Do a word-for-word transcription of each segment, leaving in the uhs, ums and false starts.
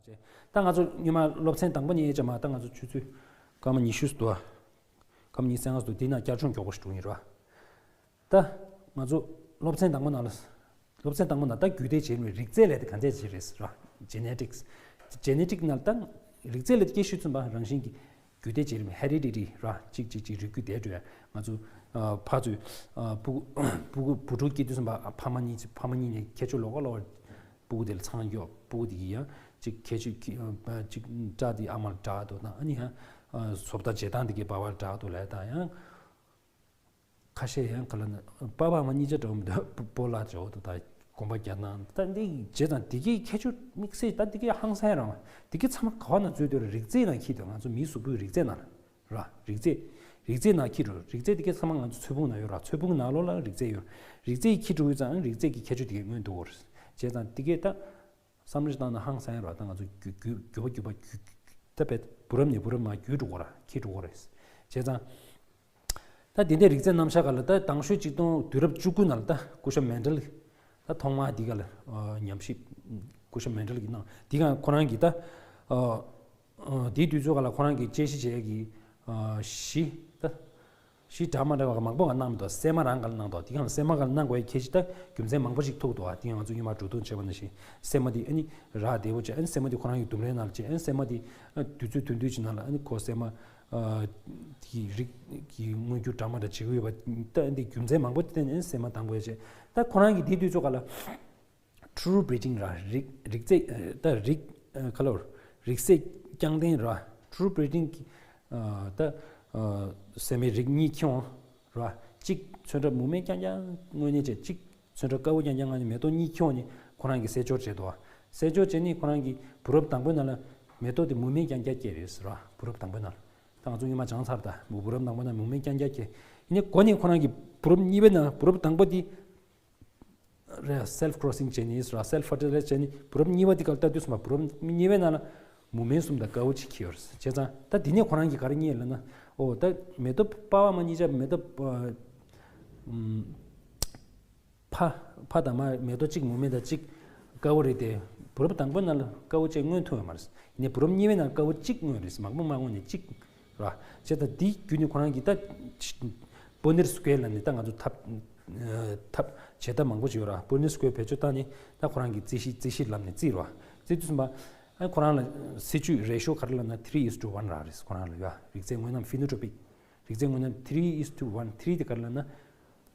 ད་ང་ཚོ་ཉི་མ་སློབ་ཚན་དང་པོ་ནས་ཡས་ཅེ་མ། ད་ང་ཚོ་ཆུ་ཚོད་སྐར་མ་ཉི་ཤུ་འདུག་ཨ། སྐར་མ་ཉི་ཤུ་རྩ་ལྔ་འདུག་དེ་ན་བསྐྱར་སྦྱོང་མགྱོགས་པོ་ཞིག་འགྲོ་ངེས་རེད་བ། ད་ང་ཚོ་སློབ་ཚན་དང་པོ་ནང་ལ། སློབ་ཚན་དང་པོ་ནང་ད་རྒྱུད་སྡེ་བྱེད་རིམ་རིགས་རྫས་ལས་དེ་ག་འདྲས་ཅིག་རེད་ར། Genetics། Genetics་ནང་ད་རིགས་རྫས་ལས་དེ་སྐད་ཤུད་ཚུན་པ་རང་བཞིན་གྱི་རྒྱུད་སྡེ་བྱེད་རིམ་Heredity་ར། གཅིག་གཅིག་གཅིག་རིགས་རྒྱུད་སྡེ་འགྲོ་ཡ། ང་ཚོ་ཨ་ཕ་ཚོས་ཨ་ཕྲུ་གུ་ཕྲུ་གུ་བུ་ཕྲུག་སྐྱེ་དུས་ཙམ་པ་ཨ་ཕ་མ་གཉིས་ཕ་མ་གཉིས་ནས་ཁྱད་ཆོས་ལོགས་ཀ་ལོགས་ཕྲུ་གུ་དེ་ལ་ཚང་གཡོག་ཕྲུ་གུ་དེ་གི་ཡང་གཅིག་ཁྱད་ཆོས་ཀྱི་ཨ་གཅིག་སྐྲ་དེ་ཨ་མ་ལ་འདྲ་འདུག་དང་ཨ་ནི་ཡང་ཨ་བཟོ་ལྟ་བྱེད་སྟངས་དེ་གི་པ་ཕ་ལ་འདྲ་འདུག་ལབ་དང་ཡང་། ཁ་ཤས་ཡང་ག་ལ་ན་པ་ཕ་མ་གཉིས་ཆ་འདྲ་བོ་མི་འདུག་སྤོ་ལགས་འདྲ་བོ་འདུག་ད་གོམ་པ་རྒྱག་སྟངས་ད་འདི་བྱེད་སྟངས་དེ་གའི་ཁྱད་ཆོས་དམིགས་བསལ་ད་དེ་གའི་ཧང་སང་རང་དེ་གའི་ཚང་མ་ག་བ་ན་འཛུལ་དུས་རིགས་རྫས་ནང་འཁྱེར་དུས་ང་ཚོ་མིའི་གཟུགས་པོའི་རིགས་རྫས་ནང་ར། རིགས་རྫས་རིགས་རྫས་ནང་འཁྱེར་འགྲོ། རིགས་རྫས་དེ་གའི་ཚང་མ་ང་ཚོ་ཚོས་ཕུང་ནང་ཡོད་ར། ཚོས་ཕུང་ནང་ལོགས་ལ་རིགས་རྫས་ཡོད། རིགས་རྫས་འཁྱེར་འགྲོ་ཡོད་ཙང་རིགས་རྫས་ཀྱི་ཁྱད་ཆོས་དེ་གའི་མངོན་འདུག་གོ། བྱས་ཙང་དེ་གའི་ད་བསམ་བློ་ཞིག་བཏང་ན་ཧང་སང་ར། ད་ང་ཚོ་རྒྱུ་རྒྱུ་རྒྱུད་པ་རྒྱུད་པ་རྒྱུད་ད་བེད་བུ་རབས་ནས་བུ་རབས་མར་བརྒྱུད་འགྲོ་གོ་ར། འཁྱེར་འགྲོ་གོ་ར། བྱས་ཙང་། ད་དེ་འདྲའི་རིགས་རྫས་རྣམ་གཞག་སྒང་ལ་ད་དང་ཤོས་གཅིག་སྟོང་དུས་རབས་བཅུ་དགུ་ནང་ལ་ད་སྐུ་ཞབས་མན་ཌལ་ད་ཐོག་མར་འདི་ག་ལ་ཨ་ཉམས་ཞིབ་སྐུ་ཞབས་མན་ཌལ་གྱིས་གནང་། འདི་ག་ཁོ་རང་གིས་ད་ཨ་ཨ་དེའི་དུས་ཚོད་སྒང་ལ་ཁོ་རང་གིས་དཔྱད་གཞི་བྱས་ཀྱི་ཨ་གཞི་ད་གཞི་འདྲ་མ་འདྲ་བ་མང་པོ་ང་གནང་མི་འདུག་སྲན་མ་རང་སྒང་ལ་གནང་འདུག་དེ་ག་ལ་སྲན་མ་སྒང་ལ་གནང་དགོས་ཡ་ཁྱད་ཆོས་ད་རྒྱུ་མཚན་མང་པོ་ཞིག་ཐུག་འདུག་ཨ་དེ་ང་ཚོ་སྔོན་མ་འགྲོ་དུས་བྱས་པ་ནང་བཞིན་སྲན་མ་དེ་ཨ་ནི་རག་བདེ་བོ་བྱས། ཨ་ནི་སྲན་མ་དེ་ཁོ་རང་གི་ལྡུམ་རའི་ནང་ལ་བྱས། ཨ་ནི་སྲན་མ་དེ་ཨ་དུས་ཚོད་ཐུང་ཐུང་ཅིག་ནང་ལ་ཨ་ནི་ཁོ་སྲན་མ་ཨ་དེའི་རིགས་ཀྱི་མངོན་འགྱུར་འདྲ་མ་འདྲ་བྱེད་ཀྱི་ཡོད་པ་ད་འདི་རྒྱུ་མཚན་མང་པོ་བརྟེན་ནས་སྲན་མ་བཏང་དགོས་བྱས། ད་ཁོ་རང་གིས་དེའི་དུས་ཚོད་སྒང་ལ་True Breeding་ར། རིགས་རིགས་རྫས་ད་རིགས་ཁ་ལོར་རིགས་རྫས་རྐྱང་ལྡན་ར། True Breeding་གི་ད་སྲན་མའི་རིགས་གཉིས་ཁྱོང་ར། གཅིག་ཚོན་ཁྲ་མུ་མེན་རྐྱང་རྐྱང་དངོས་གནས་བྱས། གཅིག་ཚོན་ཁྲ་དཀར་པོ་རྐྱང་རྐྱང་ངང་ནས་མེ་ཏོག་གཉིས་ཁྱོང་ནས་ཁོ་རང་གིས་སེལ་སྦྱོར་བྱས་འདུག་བ། སེལ་སྦྱོར་བྱས་ནས་ཁོ་རང་གིས་བུ་རབས་དང་པོའི་ནང་ལ་མེ་ཏོག་དེ་མུ་མེན་རྐྱང་རྐྱང་སྐྱེས་རེད་ཟེར་བ། བུ་རབས་དང་པོའི་ནང་ལ་ད་ང་ཚོ་སྔོན་མ་སྦྱངས་ཚར། ད་བུ་རབས་དང་པོའི་ནང་མུ་མེན་རྐྱང་རྐྱང་སྐྱེས། ཡིན་ནའི་འགོ་ནས་ཁོ་རང་གིས་བུ་རབས་གཉིས་པའི་ནང་བུ་རབས་དང་པོ་དེ་རེད། Self crossing་བྱས་ནས་ཟེར་བ། Self fertilize་བྱས་ནས་བུ་རབས་གཉིས་པ་དེ་ག་ལ་ལྟ་དུས་ཙམ་པ་བུ་རབས་གཉིས་པའི་ནང་ལ་མུ་མེན་གསུམ་དང་དཀར་པོ་གཅིག་འཁྱེར་ཡོད་རེད། བྱས་ཙང་ད་དེ་ནས་ཁོ་རང་གིས་ག་རེ་རྙེད་ལབ་ན། ཨོ་ད་མེ་ཏོག་པ་ཕ་མ་གཉིས་ཆ་མེ་ཏོག་ཨ་ཨམ། ཕ་ཕ་དང་མ་མེ་ཏོག་གཅིག་མུ་མེན་དང་གཅིག་དཀར་པོ་རེད་དེ། བུ་རབས་དང་པོ་ནང་ལ་དཀར་པོ་གཅིག་མངོན་ཐུབ་ཡོད་མ་རེད། ཡིན་ནའི་བུ་རབས་གཉིས་པའི་ནང་དཀར་པོ་གཅིག་མངོན་རེད། མང་པོ་མ་མངོན་ནས་གཅིག་ར། བྱས་ཙང་འདི་བརྒྱུད་ནས་ཁོ་རང་གིས་ད་Punnett square་ལབ་ནས་ད་ང་ཚོ་ཐབས་ཨ་ཐབས་བྱེད་ཐབས་མང་པོ་ཞིག་ཡོད་ར། Punnett square་བེད་སྤྱོད་བཏང་ནས་ད་ཁོ་རང་གིས་རྩིས་གཞི་རྩིས་གཞི་ལམ་ནས་རྩིས་ར། རྩིས་དུས་ཙམ་པ་ཨ་ཁོ་རང་ལ་སྲིད་ཇུས་ratio་ག་རེ་ལབ་ན་three is to one་ར་རེད། ཁོ་རང་ལ་ཡོད་རིགས་རྫས་དངོས་རྣམས་phenotypic། རིགས་རྫས་དངོས་རྣམས་three is to one། three་དེ་ག་རེ་ལབ་ན་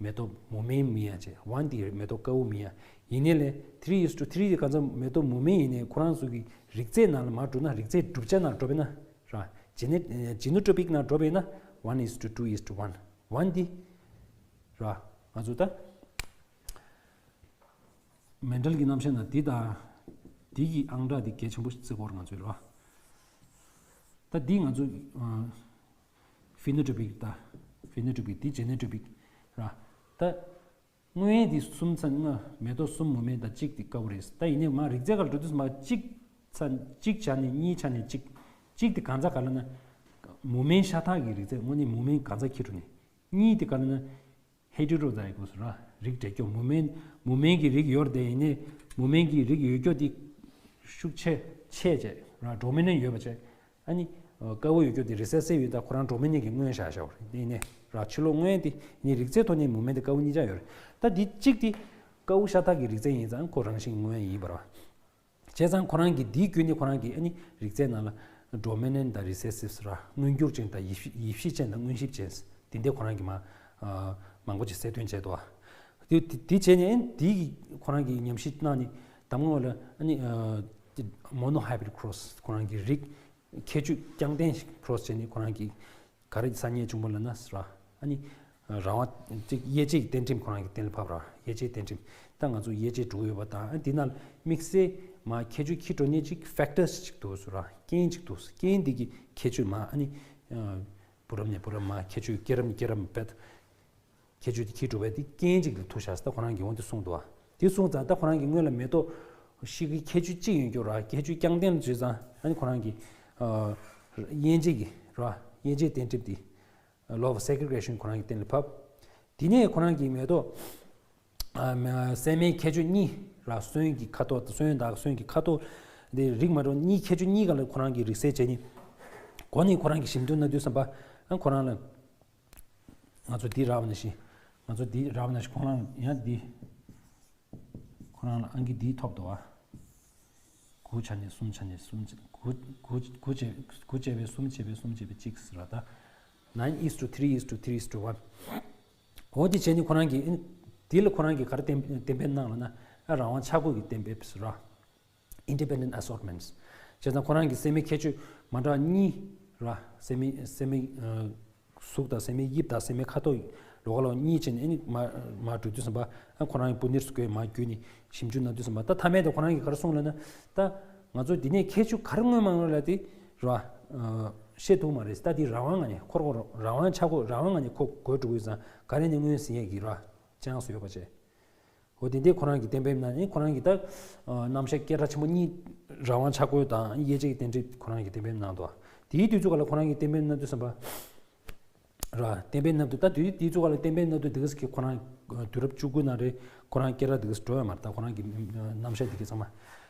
མེ་ཏོག་མུ་མེན་མིན་ཡ་བྱས། one་དེ་མེ་ཏོག་དཀར་པོ་མིན་ཡ། ཡིན་ནའི་ལས་three is to three་དེ་ག་ཚོད་མེ་ཏོག་མུ་མེན་ཡིན་ནའི་ཁོ་རང་ཚོ་གི་རིགས་རྫས་ནང་ལ་མར་འགྲོ་ན་རིགས་རྫས་གྲུབ་ཆ་ནང་འགྲོ་བས་ན་ར། gene- ཨ་genotypic་ནང་འགྲོ་བས་ན་one is to two is to one། one་དེ་ར་ང་ཚོ་ད་མན་ཌལ་གྱི་རྣམ་གཞག་ནང་འདི་དང་འདི་གི་ཨང་གྲངས་འདི་གལ་ཆེན་པོ་ཞིག་བརྩི་དགོས་རེད་ང་ཚོས་ར། ད་འདི་ང་ཚོ་ཨ་phenotypic་ད་phenotypic་འདི་genotypic་ར། ད་སྔོན་འདི་གསུམ་ཚན་ལྔ་མེ་ཏོག་གསུམ་མུ་མེན་དང་གཅིག་འདི་དཀར་པོ་རེད། ད་ཡིན་ནའི་མ་རིགས་རྫས་སྒང་ལ་འགྲོ་དུས་མ་གཅིག་ཚན་གཅིག་ཆ་ནས་གཉིས་ཆ་ནས་གཅིག་གཅིག་འདི་གང་ཚ་ག་ལ་ན་མུ་མེན་ཤ་སྟག་གི་རིགས་རྫས་དངོས་གནས་མུ་མེན་གང་ཚ་འཁྱེར་འགྲོ་ནས། གཉིས་དེ་ག་ལ་ན་heterozygote་ར། རིགས་འབྲེལ་འགྱུར་མུ་མེན་མུ་མེན་གྱི་རིགས་ཡོད་རེད་དེ། ཡིན་ནའི་མུ་མེན་གྱི་རིགས་ཡོད་རྒྱུ་དེ་ཤུགས་ཆེ་ཆེ་བྱས་ར་dominant་ཡོད་པ་བྱས། ཨ་ནི་དཀར་པོ་ཡོད་རྒྱུ་དེ་recessive་ཡོད། ད་ཁོ་རང་dominant་གྱི་སྔོན་བཞག་བཞག་པ་རེད། དེ་ཡིན་ནའི་ར་ཕྱི་ལོགས་སྔོན་དེ་ཡིན་ནའི་རིགས་རྫས་ཐོག་ནས་མུ་མེན་དེ་དཀར་པོ་གཉིས་ཆ་ཡོད་རེད། ད་དེ་གཅིག་དེ་དཀར་པོ་ཤ་སྟག་གི་རིགས་རྫས་ཡིན་ཙང་ཁོ་རང་བཞིན་སྔོན་ཡིན་པ་རེད། བྱས་ཙང་ཁོ་རང་གིས་འདིའི་བརྒྱུད་ནས་ཁོ་རང་གིས་ཨ་ནི་རིགས་རྫས་ནང་ལ་dominant་དང་recessive་ཟེར་བ། མངོན་གྱུར་ཅན་དང་ཡིབ་གཞི་ཡིབ་གཞི་ཅན་དང་མངོན་གཤིས་ཅན་དེ་འདྲའི་ཁོ་རང་གིས་མ་ཨ་མང་པོ་ཅིག་གསལ་སྟོན་བྱས་འདུག་བ། དེ་དེ་དེ་བྱས་ནས་ཨ་ནི་འདིའི་ཁོ་རང་གིས་ཉམས་ཞིབ་གནང་ནས་གདམ་ངོ་ལ་ཨ་ནི་ཨ་monohybrid cross་ཁོ་རང་གིས་རིགས་ཁྱད་ཆོས་རྐྱང་ལྡན་ཞིག་cross་བྱས་ནས་ཁོ་རང་གིས་ག་རེ་གསར་རྙེད་བྱུང་བ་ལབ་ན་ཟེར་བ། ཨ་ནི་རང་དབང་ཅིག་དབྱེ་འབྱེད་ཀྱི་རྟེན་ཁྲིམས་ཁོ་རང་གིས་གཏན་ལ་ཕབ་ར། དབྱེ་འབྱེད་རྟེན་ཁྲིམས་ད་ང་ཚོ་དབྱེ་འབྱེད་འགྲོ་གི་ཡོད་པ་དང་། ཨ་འདི་ནང་དམིགས་བསལ་མ་ཁྱད་ཆོས་འཁྱེར་འགྲོ་མཁན་ཅིག་factors་ཅིག་འདུག་ཟེར་ར། རྐྱེན་ཅིག་འདུག་རྐྱེན་འདི་གི་ཁྱད་ཆོས་མ་ཨ་ནི་བུ་རབས་ནས་བུ་རབས་མ་ཁྱད་ཆོས་སྐྱེ་རབས་ནས་སྐྱེ་རབས་བེད་ཁྱད་ཆོས་དེ་འཁྱེར་འགྲོ་བས་དེ་རྐྱེན་ཅིག་ལ་ཐུག་བཞག་ཟེར། ད་ཁོ་རང་གིས་འོ་འདི་གསུངས་འདུག་བ། དེ་གསུངས་ཙང་ད་ཁོ་རང་གིས་སྔོན་ལ་མེ་ཏོག་ཤིག་གི་ཁྱད་ཆོས་གཅིག་ཡོད་རྒྱུ་ར། ཁྱད་ཆོས་རྐྱང་ལྡན་ལ་བྱས་ཙང་ཨ་ནི་ཁོ་རང་གིས་ཨ་དབྱེ་འབྱེད་ཀྱི་ར། དབྱེ་འབྱེད་རྟེན་ཁྲིམས་དེ་law of segregation་ཁོ་རང་གིས་གཏན་ལ་ཕབ། དེ་ནས་ཁོ་རང་གིས་མེ་ཏོག་ཨ་མ་སྲན་མའི་ཁྱད་ཆོས་གཉིས་ར། སོན་གྱི་ཁ་དོག་དང་སོན་དང་སོན་གྱི་ཁ་དོག་ དེ་རིགས་མ་འདྲ་བ་གཉིས། ཁྱད་ཆོས་གཉིས་སྒང་ལ་ཁོ་རང་གིས་རིགས་གསལ་བྱས་ནས། གོ་ནས་ཁོ་རང་གིས་ཞིབ་འཇུག་གནང་དུས་ཙམ་པ། ཨ་ཁོ་རང་ལ། ང་ཚོ་འདི་རག་པ་ནང་བཞིན། ང་ཚོ་འདི་རག་པ་ནང་བཞིན་ཁོ་རང་ཡང་འདི། ཁོ་རང་ལ་ཨང་ཀི་འདི་ཐོབ་འདུག་བ། དགུ་ཆ་ནས་གསུམ་ཆ་ནས་གསུམ་ཆ། དགུ་དགུ་དགུ་བྱས་དགུ་བྱས་པའི་གསུམ་བྱས་པའི་གསུམ་བྱས་པའི་གཅིག་ཟེར་བ་ད། nine is to three is to three is to one། འོ་དེ་བྱས་ནས་ཁོ་རང་གིས། འདི་ལ་ཁོ་རང་གིས་ག་རེ་གཏན་གཏན་འབེབས་གནང་ལབ་ན། ཨ་རང་དབང་ཆ་བགོས་ཀྱི་གཏན་འབེབས་ཟེར་བ། Independent assortments། བྱས་ཙང་ཁོ་རང་གིས་སེམས་མའི་ཁྱད་ཆོས་མ་འདྲ་བ་གཉིས་ར། སེམས་མའི་སེམས་མའི་ཨ་གཟུགས་དང་སེམས་མའི་དབྱིབས་དང་སེམས་མའི་ཁ་དོག་ལོགས་ཀ་ལོགས་གཉིས་བྱས་ནས། ཨ་ནི་མ་མར་འགྲོ་དུས་ཙམ་པ། ཨ་ཁོ་རང་གིས་པུ་ནེར་སི་ཀོའི་མར་བརྒྱུད་ནས་ཞིབ་འཇུག་གནང་དུས་ཙམ་པ། ད་མཐའ་མའི་དེ་ཁོ་རང་གིས་ག་རེ་གསུངས་ལབ་ན། ད་ང་ཚོ་འདི་ནས་ཁྱད་ཆོས་ག་རེ་མངོན་མ་མངོན་ལབ་དེ་ར། ཨ་བཤད་ཐུབ་མ་རེད། ད་འདི་རང་དབང་ངང་ནས་ཁོ་རང་རང་དབང་ཆ་བགོས། རང་དབང་ངང་ནས་ཁོ་བགོས་འགྲོ་གི་ཡོད་ཙང་། ག་རེ་ནས་མངོན་ཟིན་ཡས་ཀྱི་ར་ཅན་སུ་ཡོད་པ་བྱས། འོ་དེ་འདྲའི་ཁོ་རང་གིས་གཏན་འབེབས་གནང་ནས། ཁོ་རང་གིས་ད་ཨ་རྣམ་གཞག་སྐད་གྲགས་ཆེན་པོ་གཉིས་རང་དབང་ཆ་བགོས་དང་དབྱེ་འབྱེད་ཀྱི་རྟེན་འབྲེལ་ཁོ་རང་གིས་གཏན་འབེབས་གནང་འདུག་དེའི་དུས་ཚོད་ཀ་ལ་ཁོ་རང་གིས་གཏན་འབེབས་གནང་དུས་ཙམ་པ་ར། གཏན་འབེབས་གནང་དུས། ད་དུས་དེའི་ཚོད་ཀ་ལ་གཏན་འབེབས་གནང་དུས་དེ་ག་ཟིག་གི་ཁོ་རང་དུས་རབས་བཅུ་དགུ་ནང་རེད། ཁོ་རང་སྐད་གྲགས་དེ་ག་ཟིག་འགྲོ་ཡོད་མ་རེད། ད་ཁོ་རང་གི་རྣམ་གཞག་དེ་ག་ཚང་མ།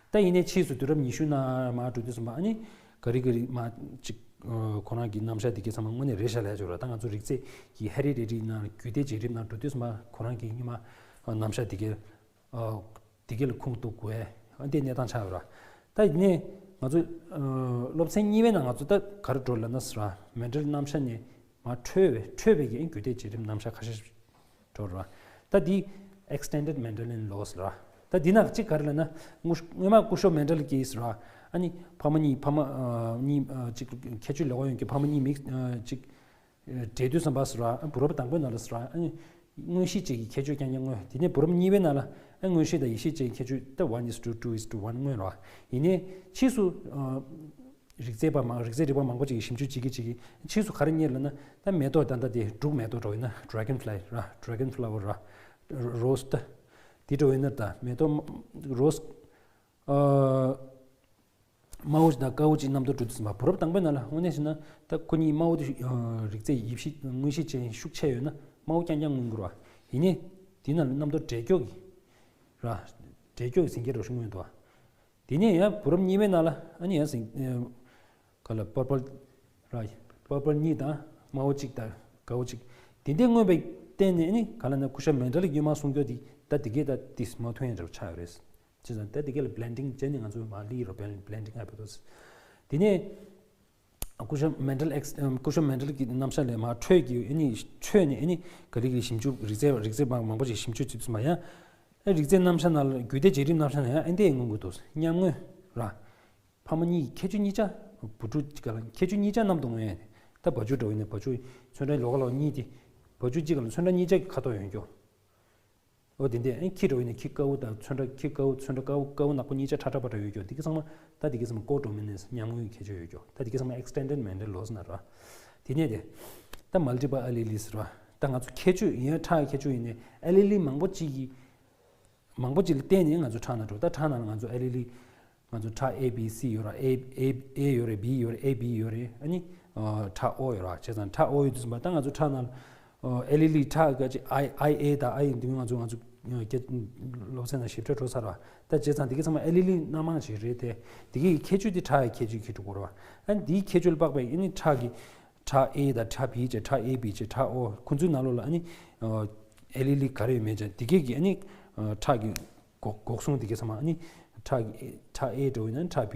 ད་ཡིན་ནའི་ཕྱིས་སུ་དུས་རབས་ཉི་ཤུ་ནང་མར་འགྲོ་དུས་ཙམ་པ། ཨ་ནི་ག་རེ་ག་རེ་མར་ཅིག་ཁོ་རང་གི་རྣམ་གཞག་དེ་ག་ཚང་མ་དངོས་གནས་རེད་ཤག་ལབ་ཡ་ཅིག་ར། ད་ང་ཚོ་རིགས་རྫས་ཀྱི་ཧེ་རི་ཌི་ཊི་རི་ནང་རྒྱུད་སྡེ་བརྗེ་རིམ་ནང་འགྲོ་དུས་ཙམ་པ་ཁོ་རང་གི་སྔོན་མ་རྣམ་གཞག་དེ་ག་ཨ་དེ་ག་ལ་ཁུངས་གཏུགས་དགོས་ཡ། ཨ་འདི་གནས་སྟངས་ཆགས་ཡོད་ར། ད་ཡིན་ནའི་ང་ཚོ་ཨ་སློབ་ཚན་གཉིས་པའི་ནང་ང་ཚོ་ད་ག་རེ་འགྲོ་ལབ་ན་ཟེར་བ། མེན་ཌེལ་རྣམ་གཞག་ནས་མར་འཕྲོས་པའི་འཕྲོས་པའི་གི་རྒྱུད་སྡེ་བརྗེ་རིམ་རྣམ་གཞག་ཁ་ཤས་འགྲོ་ར། ད་འདི་extended Mendelian laws ཟེར་བ། ད་འདི་ནང་གཅིག་ག་རེ་ལབ་ན། སྔོན་སྔོན་མ་སྐུ་ཞབས་མེན་ཌེལ་གྱིས་ཟེར་བ། ཨ་ནི་ཕ་མ་གཉིས། ཕ་མ་ཨ་གཉིས་ཨ་གཅིག་ཁྱད་ཆོས་ལོགས་ཀ་ཡོད་མཁན་གྱི་ཕ་མ་གཉིས་མིག་ཨ་གཅིག་འབྲེལ་དུས་ཙམ་པ་ཟེར་བ། བུ་རབས་དང་པོའི་ནང་ལ་ཟེར་བ། ཨ་ནི་མངོན་ཤེས་བཅས་ཀྱི་ཁྱད་ཆོས་རྐྱང་རྐྱང་མངོན། དེ་ནས་བུ་རབས་གཉིས་པའི་ནང་ལ་ཨ་མངོན་ཤེས་དང་ཡིད་ཤེས་བཅས་ཀྱི་ཁྱད་ཆོས་ད་one is to two is to one མངོན་ར། ཡིན་ནའི་ཕྱིས་སུ་ཨ་རིགས་རྫས་པ་མང་རིགས་རྫས་རིག་པ་མང་པོ་ཅིག་གིས་ཞིབ་འཇུག་བྱེད་ཀྱི་བྱེད་ཀྱི་ཕྱིས་སུ་ག་རེ་རྙེད་ལབ་ན། ད་མེ་ཏོག་ད་ལྟ་དེ་འབྲུག་མེ་ཏོག་འདྲ་བོ་ཡིན་ན། dragonfly ར། dragonflower ར། rose ད་དེ་འདྲ་བོ་ཡིན་ན། ད་མེ་ཏོག་rose ཨ། དམར་པོ་ཅིག་དང་དཀར་པོ་ཅིག་མཉམ་དུ་འགྲོ་དུས་ཙམ་པ། བུ་རབས་དང་པོའི་ནང་ལ་དངོས་གནས་བྱས་ན་ད་ཁོ་གཉིས་དམར་པོ་དེ་ཨ་རིགས་རྫས་ཡིད་ཤེས་མངོན་ཤེས་ཅན་ཤུགས་ཆེ་ཡོད་ན་དམར་པོ་རྐྱང་རྐྱང་མངོན་གྱི་རེད་བ། ཡིན་ནའི་དེའི་ནང་ལ་མཉམ་དུ་འབྲས་སྐྱོགས་ཀྱི་ར། འབྲས་སྐྱོགས་ཀྱི་ཟིན་སྐྱེ་འདྲ་ཞིག་མངོན་འདུག་བ། དེ་ནས་ཡང་བུ་རབས་གཉིས་པའི་ནང་ལ་ཨ་ནི་ཡང་ཟིན་ཨ་ག་ལ་purple ར། purple གཉིས་དང་དམར་པོ་གཅིག་དང་དཀར་པོ་གཅིག་དེ་འདྲའི་མངོན་པའི་སྟེང་ནས། ཨ་ནི་ག་ལ་ན་སྐུ་ཞབས་མེན་ཌེལ་གྱིས་སྔོན་མ་གསུང་རྒྱུ་དེ་ད་དེ་གས་ད་དེ་མ་མཐུན་ཡ་འདྲ་པོ་ཆགས་ཡོད་རེད། བྱས་ཙང་ད་དེ་གས་ལ་blending བྱས་ནས་ང་ཚོས་མར་སླེབས་ཡོད་རེད། blending hypothesis། དེ་ནས་སྐུ་ཞབས་མེན་ཌེལ་ཨེགས་སྐུ་ཞབས་མེན་ཌེལ་གྱི་རྣམ་གཞག་ལས་མར་འཕྲོས་ཀྱི། ཨ་ནི་འཕྲོས་ནས་ཨ་ནི་ག་ལེ་ག་ལེ་ཞིབ་འཇུག་རིགས་རྫས་རིགས་རྫས་མང་མང་པོ་ཞིག་ཞིབ་འཇུག་བྱེད་དུས་ཙམ་པ་ཡང་། ཨ་རིགས་རྫས་རྣམ་གཞག་ནང་ལ་རྒྱུད་སྡེ་བརྗེ་རིམ་རྣམ་གཞག་ནང་ཡང་ཨ་འདི་མངོན་དགོས་འདུག་མཉམ་མངོན་ར། ཕ་མ་གཉིས་ཀྱི་ཁྱད་ཆོས་གཉིས་ཆ། བུ་ཕྲུག་གཅིག་ག་ལ་ཁྱད་ཆོས་གཉིས་ཆ་མཉམ་དུ་མངོན་ཡ། ད་བ་ཕྱུགས་འདྲ་བོ་ཡིན་ན་བ་ཕྱུགས་ཚོན་ཁྲ་ལོགས་ཀ་ལོགས་གཉིས་དེ། བ་ཕྱུགས་གཅིག་ག་ལ་ཚོན་ཁྲ་གཉིས་ཆ་གི་ཁ་དོག་ཡོད་རྒྱུ། འོ་དེ་འདྲས། ཨ་ཁྱི་འདྲ་བོ་ཡིན་ན་ཁྱི་དཀར་པོ་དང་ཚོན་ཁྲ། ཁྱི་དཀར་པོ་ཚོན་ཁྲ་དཀར་པོ་དཀར་པོ་ནག་པོ་གཉིས་ཆ་ཁྲ་ཁྲ་པ་འདྲ་ཡོད་རྒྱུ། དེ་ག་ཚང་མ་ད་དེ་ག་ཚང་མ་codominance མཉམ་མངོན་གྱི་ཁྱད་ཆོས་ཡོད་རྒྱུ། ད་དེ་ག་ཚང་མ་extended Mendel laws ན་ར། དེ་ནས་དེ་ད་multiple alleles ར། ད་ང་ཚོ་ཁྱད་ཆོས་ཡིན་ཡང་ཁྲག་གི་ཁྱད་ཆོས་ཡིན་ནའི་allele མང་པོ་གཅིག་གི་མང་པོ་ཅིག་ལ་བརྟེན་ནས་ང་ཚོ་ཁྲག་ནང་འགྲོ། ད་ཁྲག་ནང་ལ་ང་ཚོ་allele ང་ཚོ་ཁྲག A B C ཡོད་ར། A A A ཡོད་རེད། B ཡོད་རེད། A B ཡོད་རེད། ཨ་ནི་ཨ་ཁྲག་O ཡོད་ར། བྱས་ཙང་ཁྲག་O ཡོད་དུས་ཙམ་པ་ད་ང་ཚོ་ཁྲག་ནང་ཨ་allele ཁྲག་ག་ཅིག I I A དང་I འདི་ང་ཚོ་ང་ཚོ་སློབ་ཚན་ནང་ཞིབ་ཕྲ་འགྲོ་ཚར་བ། ད་བྱས་ཙང་འདི་ག་ཚང་མ་allele སྣ་མང་ཞིག་རེད་དེ། འདི་གའི་ཁྱད་ཆོས་དེ་ཁྲག་གི་ཁྱད་ཆོས་ཁྱད་ཆོས་འགྲོ་གི་རེད་བ། ཨ་ནི་འདིའི་ཁྱད་ཆོས་ལ་དཔག་པའི་ཨ་ནི་ཁྲག་གི་ཁྲག A དང་ཁྲག་B བྱས། ཁྲག A B བྱས། ཁྲག O ཁོ་ཚོའི་ནང་ལོགས་ལ་ཨ་ནི་ཨ་allele ག་རེ་ཡོད་མེད་བྱས། འདི་གའི་གི་ཨ་ནི་ཨ་ཁྲག་གི་འགོག་འགོག་སྲུང་དེ་ག་ཚང་མ། ཨ་ནི་ཁྲག་ཁྲག་A འདྲ་བོ་ཡིན་ན་ཁྲག་B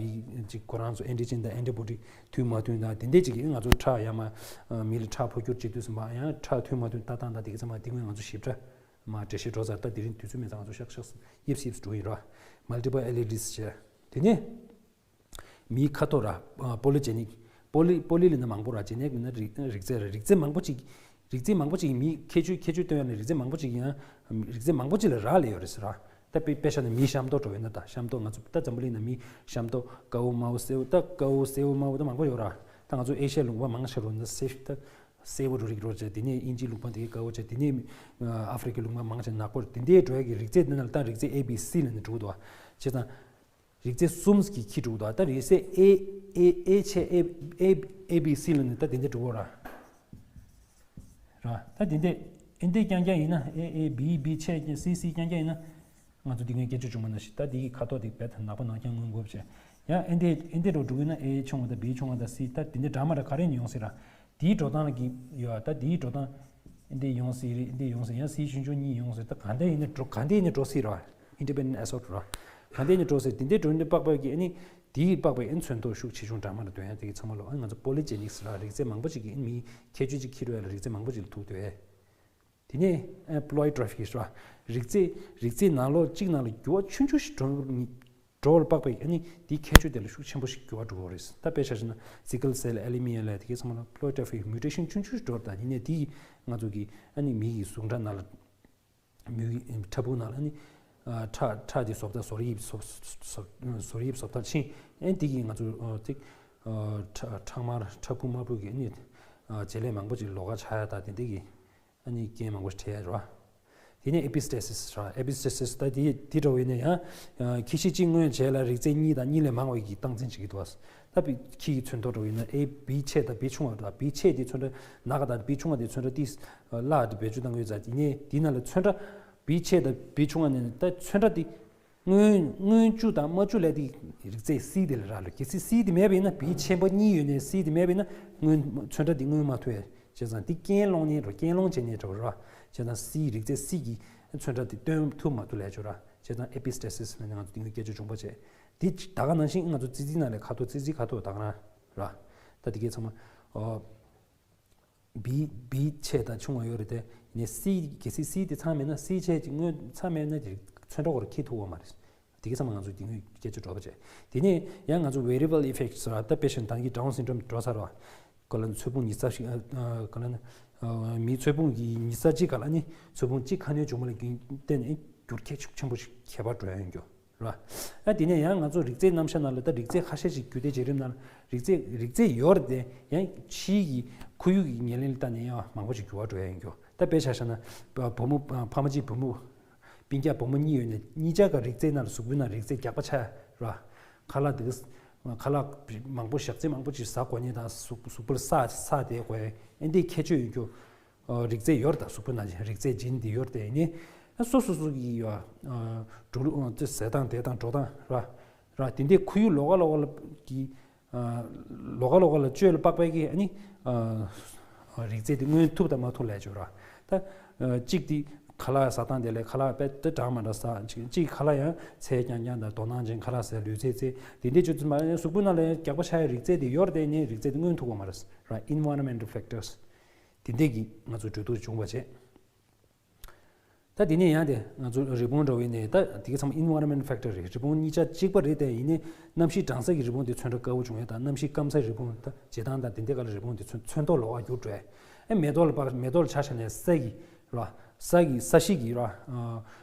ཅིག་ཁོ་རང་ཚོ་antigen དང་antibody མཐུན་མ་མཐུན་དང་དེ་འདྲས་ཅིག་གིས་ང་ཚོ་ཁྲག་ཡར་མར་མི་ལ་ཁྲག་འཕོ་འགྱུར་བྱེད་དུས་ཙམ་པ་ཡང་ཁྲག་མཐུན་མ་མཐུན་ལྟ་སྟངས་དང་དེ་ག་ཚང་མ་དེ་སྔོན་ང་ཚོ་ཞིབ་ཕྲ་མར་འགྲེལ་བཤད་འགྲོ་ཚར། ད་དེ་རིང་དུས་ཚོད་མེད་ཙང་ང་ཚོ་ཤག་ཤག་དབྱིབས་དབྱིབས་འགྲོ་ཡིན་ར། multiple alleles བྱས། དེ་ནས་མིའི་ཁ་དོག་ར། polygenic poly poly ལབ་ན་མང་པོ་ར། genic ལབ་ན་རིགས་རིགས་རྫས་ར། རིགས་རྫས་མང་པོ་ཅིག་རིགས་རྫས་མང་པོ་ཅིག་མིའི་ཁྱད་ཆོས་ཁྱད་ཆོས་སྟོན་ཡ་ལ་རིགས་རྫས་མང་པོ་ཅིག་ཡང་རིགས་རྫས་མང་པོ་ཅིག་ལ་རག་ལས་ཡོད་རེད་ཟེར་ར། ད་དཔེ་དཔེ་བཞག་ན་མིའི་ཤམ་ཐབས་འདྲ་བོ་ཡིན་ན། ད་ཤམ་ཐབས་ང་ཚོ་ད་འཛམ་བུ་གླིང་ནང་མིའི་ཤམ་ཐབས་དཀར་པོ་དམར་པོ་སེར་པོ། ད་དཀར་པོ་སེར་པོ་དམར་པོ་ད་མང་པོ་ཡོད་ར། ད་ང་ཚོ་ཨེ་ཤི་ཡའི་ལུང་པ་མང་ཆེ་རུ་ན་སེར་ད་སེར་པོ་རུ་རིགས་རོ་བྱས། དེ་ནས་དབྱིན་ཇིའི་ལུང་པ་དེ་གའི་དཀར་པོ་བྱས། དེ་ནས་ཨ་ཧྥེ་རི་ཁའི་ལུང་པ་མང་ཆེ་ནག་པོ་རེད། དེ་འདྲའི་འགྲོ་ཡ་གི་རིགས་རྫས་འདི་ནང་ལ་ད་རིགས་རྫས་A B C ལབ་ནས་འགྲོ་གི་འདུག་བ། བྱས་ཙང་རིགས་རྫས་གསུམ་གྱིས་འཁྱེར་འགྲོ་གི་འདུག་ད་རིགས་རྫས་A A A ཆེ་A A A B C ལབ་ནས་ད་དེ་འདྲ་འགྲོ་གི་ར། ར། ད་དེ་འདྲ་ཨེ་འདྲ་རྐྱང་རྐྱང་ཡིན་ན། A A B B ཆེ་ཀྱང་C C རྐྱང་རྐྱང་ཡིན་ན། ང་ཚོ་འདི་སྔོན་སྐད་ཆ་བྱུང་བ་ནང་བཞིན་ད་འདི་གི་ཁ་དོག་དེ་རྦད་དེ་ནག་པོ་ནག་རྐྱང་མངོན་དགོས་བྱས། ཡང་ཨེ་འདི་ཨེ་འདི་འགྲོ་འགྲོ་གི་ན་ཨེ་ཆུང་བ་དང་བི་ཆུང་བ་དང་སི་ད་དེ་འདི་འདྲ་མ་འདྲ་ག་རེ་ནས་ཡོང་སྲིད་ར། དེའི་འགྲོ་སྟངས་ལ་གི་ཡོད་ད་དེའི་འགྲོ་སྟངས་ཨེ་འདི་ཡོང་སྲིད་རེད། ཨེ་འདི་ཡོང་སྲིད་ཡང་སི་ཆུང་ཆུང་གཉིས་ཡོང་སྲིད་ད་ག་འདྲ་ཡིན་ན་འགྲོ་ག་འདྲ་ཡིན་ན་འགྲོ་སྲིད་ར། Independent assault ར། ག་འདྲ་ཡིན་ན་འགྲོ་སྲིད་དེ་འདི་འགྲོ་ནས་དཔག་པའི་གི་ཨ་ནི་དེའི་དཔག་པའི་ཨེ་མཚོན་མདོག་ཤུགས་ཆེ་ཆུང་འདྲ་མ་འདྲ་འདོན་ཡ་དེ་གི་ཚང་མ་ལོ་ཨ་ང་ཚོ་པོ་ལི་ཇེ་ནིག་སི་ར་རིགས་རྫས་མང་པོ་ཅིག་གི་ཨ་ནི་མིའི་ཁྱད་ཆོས་ཅིག་འཁྱེར་བ་ལ་རིགས་རྫས་མང་པོ་ཅིག་ལ་ཐུག་འདོད་ཡ། དེ་ནས་ཨ་Ploidy ར་རིགས་རྫས་རིགས་རྫས་ནང་ལོགས་གཅིག་ནང་ལ་འགྱུར་བ་ཆུང་ཆུང་ཞིག་འགྲོ་འགྲོ་བར་དཔག་པའི་ཨ་ནི་དེའི་ཁྱད་ཆོས་དེ་ལ་ཤུགས་ཆེན་པོ་ཞིག་འགྱུར་བ་འགྲོ་གི་རེད། ད་དཔེ་ཆ་བཞག་ན་sickle cell anemia ལ་དེ་གའི་ཚང་མ་ལ་Ploidy ར་རིགས་མིའུ་ཊེ་ཤན་ཆུང་ཆུང་ཞིག་འགྲོ་བར་ད་ཡིན་ནའི་དེ་ཡིས་ང་ཚོ་གི་ཨ་ནི་མི་ཡི་ཟུངས་ཁྲག་ནང་ལ་མིའི་ཕྲ་ཕུང་ནང་ལ་ཨ་ནི་ཨ་ཁྲག་ཁྲག་དེ་བཟོ་ལྟ་བཟོ་དབྱིབས་བཟོ་བཟོ་བཟོ་དབྱིབས་བཟོ་ལྟར་ཕྱིན་ཨ་ནི་དེ་གིས་ང་ཚོ་ཨ་ཅིག་ཨ་ཁྲག་ཁྲག་དམར་ཕྲ་ཕུང་དམར་པོ་གི་ཨ་ནི་ཨ་བྱེད་ལས་མང་པོ་ཅིག་ལོགས་ཀ་ཆགས་ཡ་ད་དེ་འདྲ་གི་ཨ་ནི་རྐྱེན་མང་པོ་ཞིག་འཕྲད་ཡ་རེད་བ། དེ་ནས་epistasis ར་epistasis ད་དེ་དེ་འདྲ་བོ་ཡིན་ན་ཡང་ཁྱི་ཤི་གཅིག་སྔོན་བྱས་ལ་རིགས་རྫས་གཉིས་དང་གཉིས་ལས་མང་བ་ཡི་སྟངས་འཛིན་བྱེད་ཀྱི་འདུག་བ། ད་བི་ཁྱི་ཡི་ཚོན་མདོག་འདྲ་བོ་ཡིན་ན་ཨེ་བི་ཆེ་དང་བི་ཆུང་བ་འདྲ་བི་ཆེ་དེ་ཚོན་ཁྲ་ནག་དང་བི་ཆུང་བ་དེ་ཚོན་ཁྲ་ཏིས་བླ་དེ་བེད་སྤྱོད་བཏང་གི་ཡོད་ཙང་དེ་ནས་དེ་ནང་ལ་ཚོན་ཁྲ་བི་ཆེ་དང་བི་ཆུང་བ་ནས་ད་ཚོན་ཁྲ་དེ་སྔོན་སྔོན་བཅུ་དང་མ་བཅུ་ལས་དེ་རིགས་རྫས་སི་དེ་ལ་རག་ལ། གལ་སྲིད་སི་དེ་མེད་པ་ཡིན་ན་བི་ཆེན་པོ་གཉིས་ཡོད་ནས་སི་དེ་མེད་པ་ཡིན་ན་སྔོན་ཚོན་ཁྲ་དེ་སྔོན་མ་ཐུབ་ཡ། བྱས་ཙང་འདི་རྐྱེན་སློང་ནས་རོ་རྐྱེན་སློང་བྱས་ནས་འགྲོ་ར། བྱས་ཙང་སིའི་རིགས་རྫས་སི་གི་ཚོན་ཁྲ་དེ་སྟོན་ཐུབ་མ་ཐུབ་ལས་བྱོས་ར། བྱས་ཙང་epistasis ལ་ནི་ང་ཚོ་དེ་སྔོན་སྐད་ཆ་བྱུང་པ་བྱས། དེ་ད་ག་ནང་བཞིན་ང་ཚོ་ཙི་ཙི་ནང་ལས་ཁ་དོག་ཙི་ཙི་ཁ་དོག་ད་ག་རང་ར། ད་དེ་གའི་ཚང་མ་ཨོ། བི་བི་ཆེ་དང་ཆུང་བ་ཡོད་རེད་དེ། ནས་སི་གལ་སྲིད་སི་དེ་ཚང་མེད་ན་སི་ཆེ་ཅིག་སྔོན་ཚང་མེད་ན་དེ་ཚོན་ཁྲ་སྐོར་འཁྱེར་ཐུབ་པ་མ་རེད། དེ་གའི་ཚང་མ་ང་ཚོ་དེ་སྔོན་སྐད་ཆ་འགྲོ་བ་བྱས། དེ་ནས་ཡང་ང་ཚོ་wearable effects ལ་ད་དཔེ་བཞིན་ད་གིན་Down syndrome འགྲོ་ཚར་བ། ག་ལ་ཚོས་ཕུང་ཉི་ཚ་ཞིག་ག་ལ་ན་མིའི་ཚོས་ཕུང་གི་ཉི་ཚ་གཅིག་ག་ལ་ནི་ཚོས་ཕུང་གཅིག་ཁ་སྣོན་བྱུང་བ་ལ་བརྟེན་ནས་འགྱུར་ཁྱད་ཤུགས་ཆེན་པོ་ཞིག་ཁྱད་པར་འགྲོ་ཡ་ཡོད་རྒྱུ་རེད་བ། ཨ་དེ་ནས་ཡང་ང་ཚོ་རིགས་རྫས་རྣམ་གཞག་ནང་ལ་ད་རིགས་རྫས་ཁ་ཤས་ཤིག་རྒྱུད་སྡེ་བྱེད་རིམ་ནང་རིགས་རྫས་རིགས་རྫས་ཡོད་རེད་དེ་ཡང་ཕྱིའི་གི་ཁོར་ཡུག་གི་ཉེར་ལེན་ལ་བལྟས་ནས་ཡང་མང་པོ་ཞིག་འགྱུར་བ་འགྲོ་ཡ་ཡོད་རྒྱུ། ད་དཔེ་ཆ་བཞག་ན་བུ་མོ་ཕ་མ་གཅིག་བུ་མོ། སྤུན་ཀྱག་བུ་མོ་གཉིས་ཡོད་ནས་གཉིས་ཆ་ག་རིགས་རྫས་ནང་ལ་གཟུགས་པོའི་ནང་རིགས་རྫས་རྒྱགས་པ་ཆགས་ར། ཁ་ལག་འདི་ཁ་ལག་མང་པོ་ཞག་ཚི་མང་པོ་ཅིག་ཟ་དགོས་ནས་དང་གཟུགས་གཟུགས་པོར་ས་ས་དེ་དགོས་ཨེ་འདི་ཁྱད་ཆོས་ཡོད་རྒྱུ། རིགས་རྫས་ཡོད་རེད་ད་གཟུགས་པོའི་ནང་རིགས་རྫས་ཇིན་འདི་ཡོད་རེད་དེ་ནི་སོ་སོ་སོ་གི་ཡོད་འགྲོ་ལུགས་ཟས་སྟངས་དེ་དང་འགྲོ་སྟངས་ར་ར་དེ་འདྲའི་ཁོར་ཡུག་ལོགས་ཀ་ལོགས་ཀ་ལ་གི་ལོགས་ཀ་ལོགས་ཀ་ལ་བཅོས་ལ་དཔག་པའི་གི་ཨ་ནི། རིགས་རྫས་དེ་མངོན་ཐུབ་དང་མ་ཐུབ་ལས་བྱུང་ར། ད། གཅིག་དེ་ཁ་ལག་ཟ་སྟངས་དེ་ལས་ཁ་ལག་དཔེ་དེ་འདྲ་མ་འདྲ་ཟ་གཅིག་གཅིག་ཁ་ལག་ཡང་ཚད་རྐྱང་རྐྱང་དང་དོ་སྣང་ཅན་ཁ་ལག་ཟ་ལུས་རྩལ་རྩལ་དེ་འདྲའི་ཆུ་ཚོད་མ་གཟུགས་པོ་ནང་ལ་ཡང་རྒྱགས་པ་ཆགས་ཡ་རིགས་རྫས་དེ་ཡོད་རེད་དེ་ནི་རིགས་རྫས་དེ་མངོན་ཐུབ་པ་མ་རེད་ར། Environmental factors དེ་འདྲས་ཀྱིས་ང་ཚོ་འགྲོ་ལུགས་བྱུང་བ་བྱས། ད་དེ་ནས་ཡང་དེ་ང་ཚོ་རི་བོང་འདྲ་བོ་ཡིན་ནའི་ད་དེ་ག་ཚང་མ་environment factor རེད། རི་བོང་གཉིས་ཆ་གཅིག་པ་རེད་དེ་ཡིན་ནའི་གནམ་གཤིས་གྲང་ས་གི་རི་བོང་དེ་ཚོན་ཁྲ་དཀར་པོ་བྱུང་ཡ་དང་གནམ་གཤིས་སྐམ་ས་རི་བོང་ད་བྱེ་ཐང་དང་དེ་འདྲ་ག་ལ་རི་བོང་དེ་ཚོན་ཚོན་མདོག་ལོགས་ཀ་འགྱུར་འགྲོ་ཡ། ཨེ་མེ་ཏོག་ལ་དཔག་མེ་ཏོག་ལ་ཆ་བཞག་ནས་ས་གི་ར་ས་གི་ས་གཤིས་ཀྱི་ར་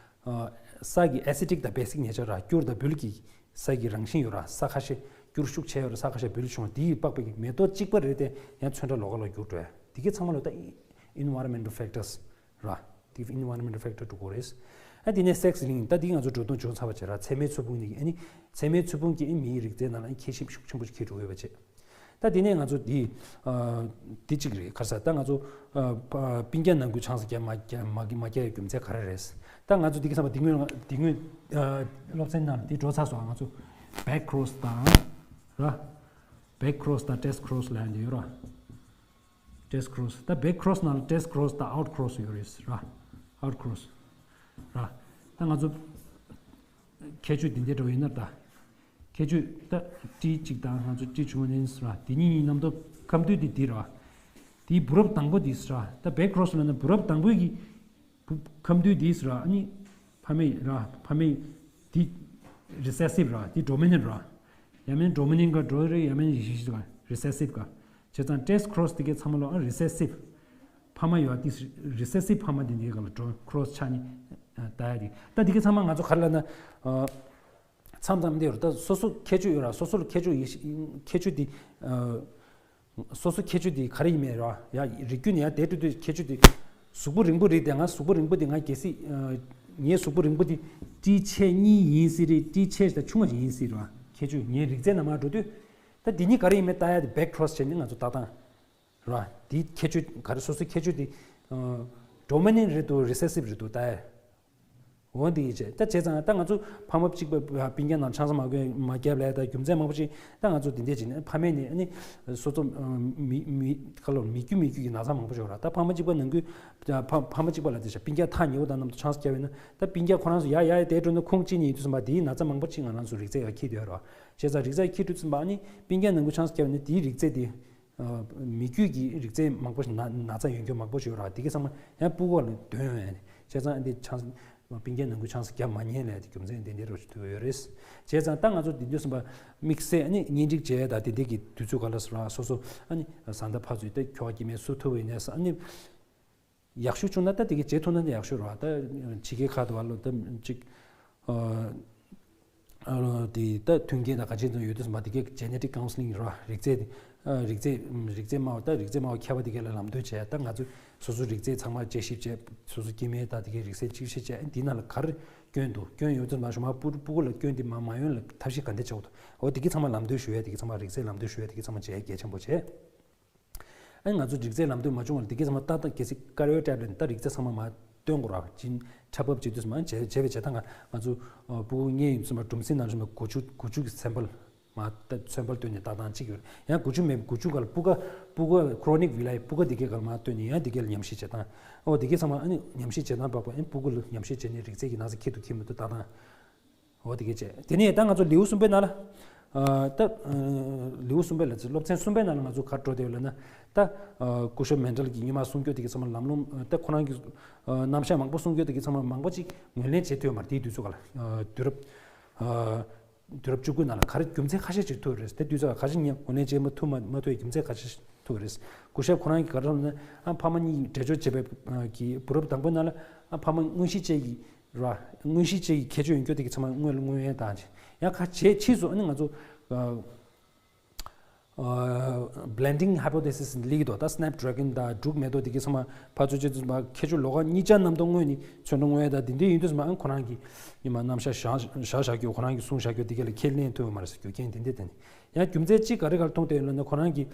ས་གི་acidic དང་basic nature ར་སྐྱུར་དང་སྦུལ་གྱི་ས་གི་རང་བཞིན་ཡོད་ར། ས་ཁ་ཤས་སྐྱུར་ཤུགས་ཆེ་ཡོད་ར་ས་ཁ་ཤས་སྦུལ་བྱུང་བ་དེའི་དཔག་པའི་མེ་ཏོག་གཅིག་པ་རེད་དེ་ཡང་ཚོན་ཁྲ་ལོགས་ཀ་ལ་འགྱུར་འགྲོ་ཡ་དེ་ག་ཚང་མ་ལོ་ད་environmental factors ར། དེ་environmental factor འགྲོ་གི་རེད། ཨ་དེ་ནས་sex linked ད་དེ་ང་ཚོ་འགྲོ་སྟངས་བྱུང་ཚར་བ་བྱས་ར་མཚན་མོའི་ཚོས་ཕུང་ནི་ཨ་ནི་མཚན་མོའི་ཚོས་ཕུང་གི་ཨ་མིའི་རིགས་རྫས་ནང་ལ་ཨ་ཁྱད་གཤིས་ཤུགས་ཆེན་པོ་ཞིག་འཁྱེར་འགྲོ་ཡོད་པ་བྱས། ད་དེ་ནས་ང་ཚོ་དེ་དེ་གཅིག་རེད་ཁ་ས་ད་ང་ཚོ་སྤུན་ཀྱག་ནང་ཁུལ་ཆང་ས་རྒྱག་མ་རྒྱག་མ་མ་རྒྱག་ཡ་རྒྱུ་མཚན་ག་རེ་རེད། ད་ང་ཚོ་དེ་གི་བསམ་པ་དེ་སྔོན་དེ་སྔོན་སློབ་ཚན་ནང་དེ་འགྲོ་ཚར་སོང་ང་ཚོ་back cross དང་ར་back cross དང་test cross ལ་ཡང་དེ་ཡོད་ར། test cross ད་back cross ནང་ལ་test cross དང་out cross ཡོད་རེད་ར། out cross ར། ད་ང་ཚོ་ཁྱད་ཆོས་འདི་འདྲ་འདྲ་བོ་ཡིན་ན་ད། ཁྱད་ཆོས་ད་ཏི་གཅིག་དང་ང་ཚོ་ཏི་བྱུང་བ་ཡིན་ར། དེ་གཉིས་གཉིས་རྣམ་རྟོག་ཁམས་འདུས་འདི་འདི་ར། དེའི་བུ་རབས་དང་པོ་འདི་ར། ད་back cross ལ་ན་བུ་རབས་དང་པོའི་གི་བུ་ཁམས་འདུས་འདི་ར། ཨ་ནི་ཕ་མེས་ར་ཕ་མེས་འདི་recessive ར་འདི་dominant ར། ཡང་མིན་dominant ག་འགྲོ་རེད་ཡང་མིན་recessive ག་recessive ག་བྱས་ཙང་test cross དེ་གའི་ཚང་མ་ལོ་ཨ་recessive ཕ་མ་ཡོད་དེ་recessive ཕ་མ་དེ་འདི་ག་ལ་འགྲོ་cross ཆགས་ནི་ད་ཡ་དེ་ད་དེ་གའི་ཚང་མ་ང་ཚོ་ག་རེ་ལབ་ན་མཚམས་མཚམས་འདི་ཡོད་རེད་ད་སོ་སོ་ཁྱད་ཆོས་ཡོད་ར་སོ་སོ་ལ་ཁྱད་ཆོས་ཡོད་ཤི་ཁྱད་ཆོས་དེ་སོ་སོ་ཁྱད་ཆོས་དེ་ག་རེ་ཡིན་མེད་ར་ཡ་རིགས་རྒྱུད་ནས་ཡ་དེ་འགྲོ་དུས་ཁྱད་ཆོས་དེ་གཟུགས་པོ་རིང་པོ་རེད་དེ་ང་གཟུགས་པོ་རིང་པོ་དེ་ང་གལ་སྲིད་ངའི་གཟུགས་པོ་རིང་པོ་དེ་ཏི་ཆེ་གཉིས་ཡིན་སྲིད་རེད་ཏི་ཆེ་དང་ཆུང་བ་ཞིག་ཡིན་སྲིད་ར་ཁྱད་ཆོས་ངའི་རིགས་རྫས་ནང་མར་འགྲོ་དུས་ད་དེ་གཉིས་ག་རེ་ཡིན་མེད་ལྟ་ཡ་དེ་back cross བྱས་ནས་ང་ཚོ་ལྟ་སྟངས། ར། དེའི་ཁྱད་ཆོས་ག་རེ་སོ་སོའི་ཁྱད་ཆོས་དེ་dominant རེད་དོ་recessive རེད་དོ་ལྟ་ཡ། འོ་འདི་ཡིས་བྱས། ད་བྱས་ཙང་ད་ང་ཚོ་ཕ་མ་གཅིག་པ་སྤུན་ཀྱག་ནང་ཆང་ས་མ་གོན་མ་བརྒྱབ་ལས། ད་རྒྱུ་མཚན་མང་པོ་ཞིག་ད་ང་ཚོ་འདི་འདྲས་བྱས་ནས་ཕ་མས་ནི་ཨ་ནི་སོ་སོ་མི་མི་ཁ་ལོ་མི་རྒྱུ་མི་རྒྱུ་གི་ན་ཚ་མང་པོ་ཞིག་ཡོད་ར། ད་ཕ་མ་གཅིག་པ་ནང་ཁུལ་ཕ་ཕ་མ་གཅིག་པ་ལ་དེ་བཞག་སྤུན་ཀྱག་ཐག་ཉེ་བོ་དང་མཉམ་དུ་ཆང་ས་བརྒྱབ་ཡོད་ན། ད་སྤུན་ཀྱག་ཁོ་རང་ཚོ་ཡ་ཡ་ཡ་དེ་འགྲོ་ན་ཁོང་གཅིག་ཉིད་དུས་ཙམ་པ་དེའི་ན་ཚ་མང་པོ་ཅིག་ང་རང་ཚོ་རིགས་རྫས་ཡ་འཁྱེར་དུ་ཡོད་ར། བྱས་ཙང་རིགས་རྫས་འཁྱེར་དུས་ཙམ་པ་ཨ་ནི་སྤུན་ཀྱག་ནང་ཁུལ་ཆང་ས་བརྒྱབ་ཡོད་ན་དེའི་རིགས་རྫས་དེ། མི་རྒྱུད་ཀྱི་རིགས་རྫས་མང་པོ་ཞིག་ན་ན་ཚ་ཡོང་རྒྱུ་མང་པོ་ཞིག་ཡོད་ར། དེ་གའི་ཚང་མ་ཡང་སྤུ་གུ་ལ་འདོན་ཡོང་ཡ་ནི། བྱས་ཙང་ཨ་འདི་ཆང་སྤུན་ཀྱག་ནང་ཁུལ་ཆང་ས་བརྒྱབ་མ་ཉན་ལས་དེ་རྒྱུ་མཚན་དེ་འདྲ་རོ་ཞིག་ཐུག་ཡོད་རེད། བྱས་ཙང་ད་ང་ཚོ་དེ་དུས་ཙམ་པ་དམིགས་བསལ་ཨ་ནི་གཉེན་སྒྲིག་བྱས་ད་དེ་འདྲ་གི་དུས་ཚོད་ག་ལ་སོ་ར་སོ་སོ་ཨ་ནི་བཟའ་ཟླ་ཕར་ཚུར་ད་ཁྱོ་ག་སྐྱེ་དམན་སུ་ཐུབ་ཡིན་ནས་ཨ་ནི། ཡག་ཤོས་བྱུང་ན་ད་དེ་གའི་བྱེད་ཐུབ་ན་ད་ཡག་ཤོས་རེད་བ། ད་ཕྱི་རྒྱལ་ཁག་ཏུ་བ་ལོ་ད་ཅིག་ཨ་ཨ་དེ་ད་མཐུན་རྐྱེན་དང་ག་ཅི་ཚོ་ཡོད་དུས་ཙམ་པ་དེ་གའི་genetic counselling་རེད་བ། རིགས་རྫས་ཨ་རིགས་རྫས་རིགས་རྫས་སྨྲ་བ་ད་རིགས་རྫས་སྨྲ་བ་མཁས་པ་དེ་གའི་ལ་ལམ་སྟོན་བྱས། ད་ང་ཚོས་སོ་སོའི་རིགས་རྫས་ཚང་མ་དཔྱད་ཞིབ་བྱས། སོ་སོ་སྐྱེ་དམན་ད་དེ་གའི་རིགས་རྫས་དཔྱད་ཞིབ་བྱས། འདི་ནང་ལ་ག་རེ་སྐྱོན་འདུག་སྐྱོན་ཡོད་དུས་ཙམ་པ་ཞུ་མ་སྤུ་སྤུ་གུ་ལ་སྐྱོན་འདི་མ་མ་ཡོང་ལ་ཐབས་ཤེས་ག་འདྲ་བྱ་དགོས་འདུག་འོ་དེ་གའི་ཚང་མ་ལམ་སྟོན་ཞུ་ཡ། དེ་གའི་ཚང་མ་རིགས་རྫས་ལམ་སྟོན་ཞུ་ཡ། དེ་གའི་ཚང་མ་བྱས་གལ་ཆེན་པོ་བྱས། ཨ་ནི་ང་ཚོ་རིགས་རྫས་ལམ་སྟོན་མ་བྱུང་བར་དེ་གའི་ཚང་མ་ཏག་ཏག་གལ་སྲིད་ཀ་རི་ཡོ་ཊེབ་ལེཊ་ད་རིགས་རྫས་ཚང་མ་མ་སྟོན་དགོས་ར། ཅིན་ཁྲབ་བབ་བྱེད་དུས་སུ་མ་བྱས་བྱས་པའི་བྱས་ད་ང་ང་ཚོ་སྤུ་གུ་མངལ་ཡོད་དུས་སུ་མ་གྲུམ་སྲིན་ནང་བཞིན་མ་དགུ་བཅུ་དགུ་བཅུ་གི་སེམ་པལ་མ་ད་སེམ་པལ་བཏོན་ནས་ལྟ་སྟངས་གཅིག་ཡོད། ཡང་དགུ་བཅུ་མེད་དགུ་བཅུ་ག་ལ་སྤུ་གུ་སྤུ་གུ་ཁོ་རོ་ནིག་ཝི་ལའི་སྤུ་གུ་དེ་གའི་ག་ལ་མ་བཏོན་ནས་ཡང་དེ་གའི་ལ་ཉམས་ཞིབ་བྱེད་སྟངས། ཨོ་དེ་གའི་ཚང་མ་ཨ་ནི་ཉམས་ཞིབ་བྱེད་སྟངས་པག་པ་ཨ་ནི་སྤུ་གུ་ལ་ཉམས་ཞིབ་བྱས་ནས་རིགས་རྫས་ཀྱི་ན་ཚ་འཁྱེར་འདུག་འཁྱེར་མི་འདུག་ལྟ་སྟངས། འོ་དེ་གས་བྱས། དེ་ནས་ད་ང་ཚོ་ལེའུ་གསུམ་པའི་ནང་ལ། ཨ་ད་ཨ་ལེའུ་གསུམ་པའི་ལ་ཚེ་སློབ་ཚན་གསུམ་པའི་ནང་ལ་ང་ཚོ་ག་རེ་འགྲོ་བསྡད་ཡོད་ལབ་ན། ད་ཨ་སྐུ་ཞབས་མན་ཌལ་གྱིས་སྔོན་མ་གསུང་རྒྱུ་དེ་གའི་ཚང་མ་ལམ་ལྷོང་། ད་ཁོ་རང་གི་ཨ་རྣམ་གཞག་མང་པོ་གསུང་རྒྱུ་དེ་གའི་ཚང་མ་མང་པོ་ཅིག་ངོས་ལེན་བྱེད་ཐུབ་ཡོད་མ་རེད། དེའི་དུས་ཚོད་ག་ལ་ཨ་དུས་རབས་ཨ་དུས་རབས་བཅུ་དགུ་ནང་ལ་ག་རེ་རྒྱུ་མཚན་ཁ་ཤས་ཅིག་ཐུག་རེད། དེ་དུས་ཚོད་ག་ཁ་ཤས་ངོས་ལེན་བྱེད་མ་ཐུབ་མ་མ་ཐུབ་པའི་རྒྱུ་མཚན་ཁ་ཤས་ཐུག་རེད། སྐུ་ཞབས་ཁོ་རང་གིས་ག་རེ་ལབ་ན། ཨ་ཕ་མ་གཉིས་འགྲེལ་བརྗོད་བྱས་པའི་ཨ་གི་བུ་རབས་དང་པོའི་ནང་ལ་ཨ་ཕ་མ་མངོན་ཤེས་ཅན་གྱི་ར། མངོན་ཤེས་ཅན་གྱི་ཁྱད་ཆོས་ཡོད་རྒྱུ་དེ་གའི་ཚང་མ་སྔོན་ལ་མངོན་ཡོད་དང་། ཡང་ཁ་ཕྱེ་ཕྱིས་སུ་ཨ་ནི་ང་ཚོ་ཨ་ཨ་blending hypothesis་ལིག་དོ། ད་སྣེབ་ཌ་རེ་གོན་དང་འབྲུག་མེ་ཏོག་དེ་གའི་ཚང་མ་ཕར་ཚུར་བྱེད་དུས་ཙམ་པ་ཁྱད་ཆོས་ལོགས་ཀ་གཉིས་ཆ་མཉམ་དུ་མངོན་ནས་ཚོན་ཁྲ་མངོན་ཡོད་དང་དེ་འདྲ་ཡིན་དུས་ཙམ་པ་ཨ་ཁོ་རང་གིས་ཉི་མ་རྣམ་གཞག་བཞག་བཞག་བཞག་རྒྱུ་ཁོ་རང་གིས་གསུང་བཞག་རྒྱུ་དེ་གའི་ལ་ཁས་ལེན་ཐུབ་ཡོད་མ་རེད་ཟེར་རྒྱུ་རྐྱེན་དེ་འདྲ་དེ་ནི། ཡང་རྒྱུ་མཚན་གཅིག་ག་རེ་ག་རེ་མཐོང་བསྡད་ཡོད་ལབ་ན། ཁོ་རང་གིས་